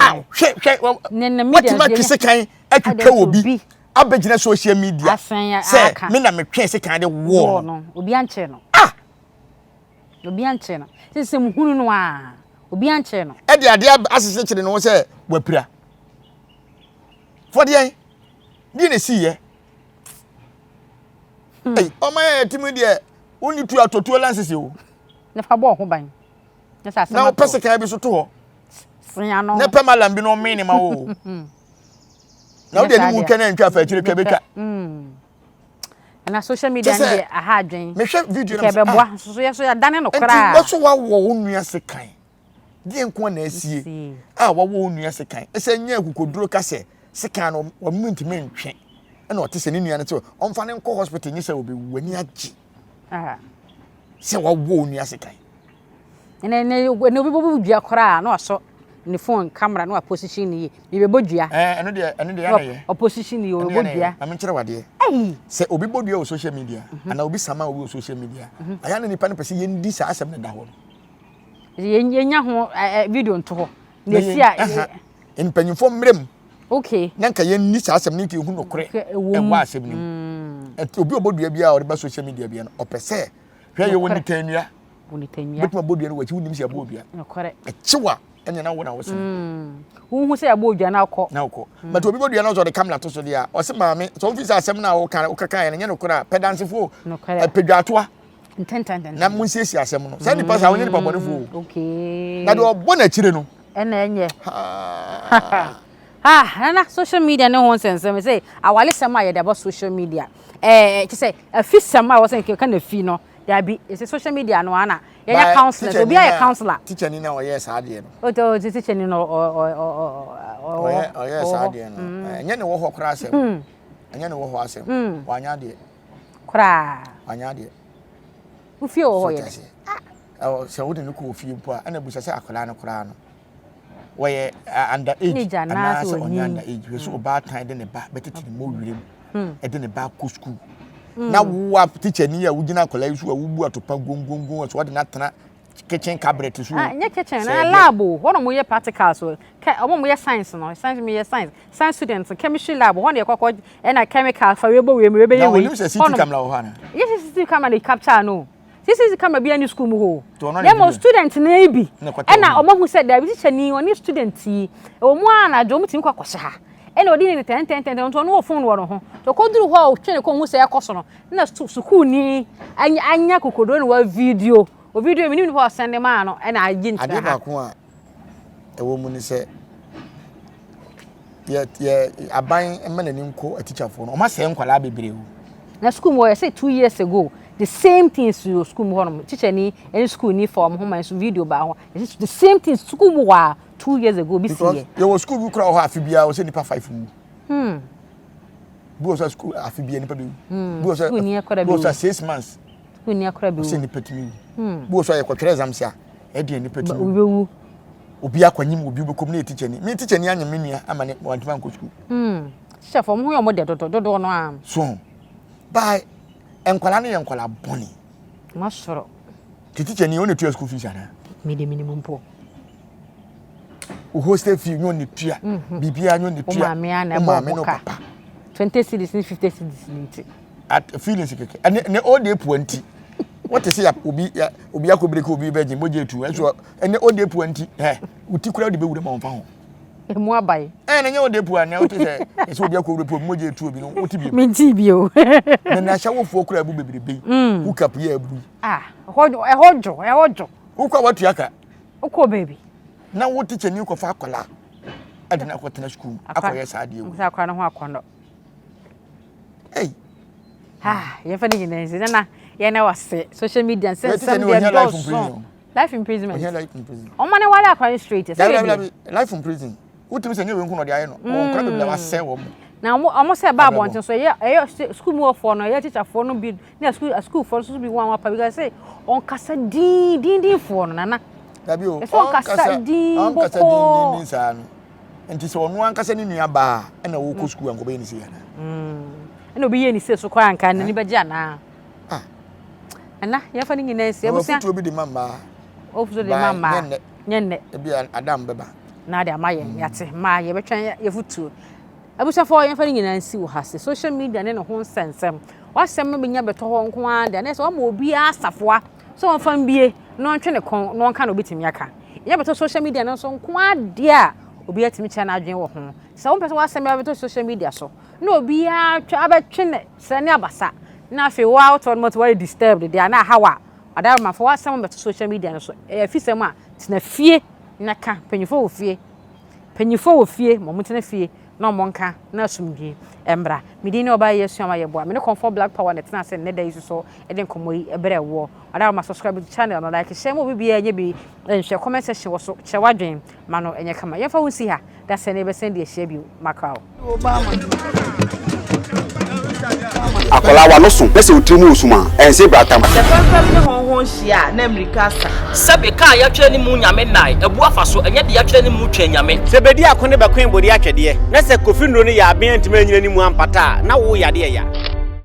ah hwɛ hwɛ wɔtumi atwe sekan atwitwa wɔ bi abɛgyina social media sɛ me na metwe sekan de wɔɔ no obi ankyerɛ no ah obi ankyerɛ no sɛ sɛ muhunu no a obi ankyerɛ no ɛde adeɛ asese kyerɛ ne ho sɛ wapira fɔdeɛn deɛ na ɛsiiɛ hmm. ɔma yɛ yɛtumi deɛ wonni tu atotuo lansese o. Na fa bɔ ho ban. Na sɛ asɛm ato. Na wopɛ sekan bi so to hɔ. Sea no. Na pɛ malam bi na ɔmee ne ma wo. Na wode anim twa na ntwa fa akyire twa bɛtwa. Na social media no deɛ aha adwen. Mehwɛ video na mesɛ ah. Nso so yɛ so yɛadane no koraa. Nti wɔso wawɔ wo nua sekan. Deɛ nko na asie a wɔwɔ wo nua sekan. Ɛsɛ nyɛ akokoduro ka sɛ sekan no wɔn ntumi ntwe. Ɛna ɔte sɛ ne nua no sɛ ɔmfa no nkɔ hospital nye sɛ ɔbɛwu. W'ani agye sɛ wɔwɔ wo nua sekan. Ɛnɛ ɛnɛ ɛnɛ obi bɔbɔ dua koraa na wasɔ ne phone camera na waposition ne yie. Mebɛbɔ dua. Ɛɛ ɛno deɛ ɛno deɛ yɛn yɛ. Ɔposition ne yie ɔbɛbɔ dua. Maame nkyerɛ wadeɛ. Sɛ obi bɔ dua wɔ social media mhm. anaa obi sama obi wɔ social media mhm. ayɛ na nipa no pɛ sɛ yɛn di saa asɛm no da hɔ no. Yɛnya ho video nto hɔ. Na esi a. Mpanyinfoɔ mmerɛ mu. Okay. Na nka yɛn ni saa asɛm no nka ehu nokorɛ ɛwɔ asɛm no mu. Mm. Obi ɔbɔ dua biara ɔde ba social media biara no ɔpɛ sɛ hwɛ yɛ wɔ nitanua. Wobɛtumi abɔ dua no wɔ akyi wonim sɛ ɛbɔ dua. Ɛkyew a ɛnyɛ na wo na wosene. Mm. Wohu sɛ ɛbɔ dua na wokɔ. Na wokɔ. Mm. But obi bɔ dua na ɔsɛ ɔde kamera to so deɛ a ɔse maame sɛ womfi sɛ asɛm no a woka wokaka yɛ no nyɛ nokorɛ a pɛ dansefo pɛ dwatoa na monsiesie asɛm no. Saa nipa saa ɔnyɛ nipa bɔnefoɔ o. Okay. Na deɛ ɔbɔ n'akyire no. Ɛna ɛnyɛ. Ah, nana social media ne ho nsɛnsɛm sɛ awalesɛm a yɛde aba social media. Eh, kyɛ sɛ afisɛm a wɔsɛ nka na fi no. Dabi, ɛsɛ social media no ana yɛnyɛ counselors, obi ayɛ counselor. Teacher ni na ɔyɛ saa adeɛ no. O o teacher ni no ɔ ɔ ɔ ɔyɛ saa adeɛ no. Mm. Ɛnyɛ ne wɔ hɔ koraa asɛm. Mm. Ɛnyɛ ne wɔ hɔ asɛm. Mm. Wanya adeɛ. Koraa. Wanya adeɛ. Wofie wɔ hɔ yɛ dɛ. Ɛwɔ sɛ wode no kɔ ofie mpo a ɛna busa sɛ akwadaa no koraa no. wɔyɛ under age anaasɛ ɔnyɛ under age hwɛ sɛ hmm. ɔbaatan de ne ba bɛtete ne mmɔ werɛ mu hmm. ɛde ne ba akɔ sukuu hmm. na wowa teacher ni a wogyina akwadaa yi so a wobu atopa gongongon so wɔde no atena kitchen cabinet so. Ah, nyɛ kitchen na lab o hɔ na wɔn yɛ practicals o kɛ wɔn yɛ science no science mi yɛ science science students chemistry lab hɔ na yɛ kɔkɔ ɛna chemical fa wei bɔ wei mu wei bɛyɛ wei na wɔn sɛ CCTV camera wɔ hɔ ana yɛ CCTV camera na capture no. CCTV camera biara ni school mu hɔ o. Na mmom student no yi bi ɛna wɔn ahu sɛ daabi teacher ni ɔne student yi ɛwɔ mu a anadwo wɔn tumi kɔ akɔhyɛ ha ɛna ɔde ne tɛntɛntɛntɛn nti ɔno wɔ phone wɔ ne ho nti ɔkɔduru hɔ a ɔtwe ne kɔn hu sɛ ɛkɔ so no na sukuuni anya anya kokoduro na wa video o video mi nim nipa ɔsɛnde maa no ɛna agye ntina ha. Adeɛ baako a ɛwɔ mu ne sɛ yɛ yɛ aban mma n'ani nkɔ atikyafoɔ no wɔn asɛe nkwadaa bebree o. Na sukuu mu hɔ yɛsɛ 2 years ago the same thing si wɔ sukuu mu hɔ nom teacher ni ɛne sukuu ni fa wɔn ho ma nso video baa hɔ yɛsɛ the same thing sukuu mu hɔ a 2 years ago bi si yɛ. Yɛwɔ sukuu bi kura wɔ hɔ afe biara wɔsɛ nipa 5 wu. Bi wɔ sɛ sukuu afe biara nipa bi wu. Bi wɔ sɛ bi wɔ sɛ 6 months. Sukuu ni akora bi wu. Wɔsɛ nipa tumi wu. Bi wɔ sɛ yɛkɔtwerɛ exams a ɛdeɛ nipa tumi wu. Obi akɔnyim obi bɛkɔm ne yɛ teacher ni me teacher ni anyem me nua ama ne wantumi ankɔ sukuu. Teacher fo ɔmo ho yɛ ɔmo dɛ dodo dodoɔ no a. So by nkwadaa no yɛ nkwadaa bɔne. Mo asɔrɔ. Ti teacher ni ɔna tua school fees ana. Mi de mi ni mu mpo. O hostel fee nyɛ ɔna tua. Biribiara nyɛ ɔna tua. O maame a na ɛbɔ ɔmo ka. 20 cedis ne 50 cedis ne nti. At feelings kɛkɛ ɛne ne all day pua nti. Wɔte sɛ ya obi ya obi akɔ break obi bɛgye mogya etu ɛnso ɛne all day pua nti ɛ wuti kura de bɛwura ma wɔn fa ho. Emu abae. Ɛn na nyɛ all day pua na wote sɛ ɛsɛ obi akɔ wura pua mogya etu obi no wote bi. Menti bi o. Na na ahyɛwofoɔ kura abu bebrebe yi. Hook up yɛ abu yi. Ah, ɛhɔ ɛhɔ dwo ɛhɔ dwo. Wokɔ a watua ka. Wokɔ baabi. Na wo teacher ni kɔfa akwadaa ɛde no akɔtena sukuu akɔyɛ saa adeɛ wei. Akwadaa no ho akɔnnɔ. Hey. Ah, yɛmfa ne nyinaa nsi nana yɛn na wase social media nsɛnsɛm deɛ dɔɔso life imprisonment ɔma ne wale akora no straight sɛ yɛ life in prison wotumi sɛ nyɛ wei nko na ɔde ayɛ no wɔn nkora bebree a wasɛe wɔn na ɔmo ɔmo sɛ ɛba abɔnten so ɛyɛ ɛyɛ sukuu mu wɔfoɔ no ɛyɛ tikyafoɔ no bi ne sukuu sukuufoɔ no nso bi wɔn apa bi sɛ ɔnkasa diin diin diinfoɔ no nana dabi o ɛsɛ ɔnkasa diin ɔnkasa diin diin saa no nti sɛ ɔno ankasa ne nua baa ɛna ɔkɔ sukuu anka ɔbɛyɛ ne sei anaa ɛna obi yɛ ne sei so koraa anka n'ani bɛgye anaa ah. Ɛna yɛfa ne nyinaa nsi abusua afutuo bi de ma mmaa afutuo de ma mmaa nyɛ nnɛ nyɛ nnɛ ebi adam bɛba na ade ama yɛn yɛate mmaa yɛbɛtwɛn yɛfutuo abusuafoɔ yɛmfa ne nyinaa nsi wɔ ha se social media ne ne ho nsɛnsɛm wasɛm no bɛnya bɛtɔ hɔ nko ara deɛ na ɛsɛ wɔma obiara safoa sɛ wɔmfa mbie na ɔntwe ne kɔn na ɔnka na obɛtumi aka yɛnya bɛtɔ social media no nso nko ara deɛ a obiara tumi kyerɛ n'adwene wɔ ho sɛ wompɛ sɛ w'asɛm bɛtɔ social media so na obiara twa abɛtwe ne srɛ ne abasa na afei wo a wotɔ no mɔto woayɛ disturbed deɛ na ahaw a ɔdarema fa w'asɛm bɛto social media no so ɛyɛ afisɛm a tena fie na ka mpanyinfoɔ wɔ fie mpanyinfoɔ wɔ fie ma wɔn tena fie. na ɔmo nka na asomdwie mmra. Me din ne Ɔbaa Yi Asua Ma Yɛboa. Me ne Kɔmfoɔ Black Power na ɛtena ase nnɛ da yi so de nkɔmmɔ yi brɛ woɔ. Ɔda ma subscribe to channel no, like, share ma obi biara nyɛ bi nhwɛ, comment section wɔ so, kyerɛ w'adwen ma no nyɛ kama. Yɛmfa wo nsi ha, da sɛ ne yɛbɛsan di ahyia bio. Makra wo. Akwadaa w'ano so na sɛ wo tiri mu wɔ sum a, ɛnse bratam. Sɛ fɛmfɛm ne hɔnhɔn hyia a, na mmirika asa. Sɛbe ka a yɛatwerɛ ne mu Nyame nnae, abu afa so, ɛnyɛ deɛ yɛatwerɛ ne mu Twɛn Nyame. Sɛ bedi ako ne bɛkoe bode atwɛdeɛ, na sɛ Kofi nnuro no yɛ aben antumi anyina ne mu ampata a, na wo yadeɛ ya.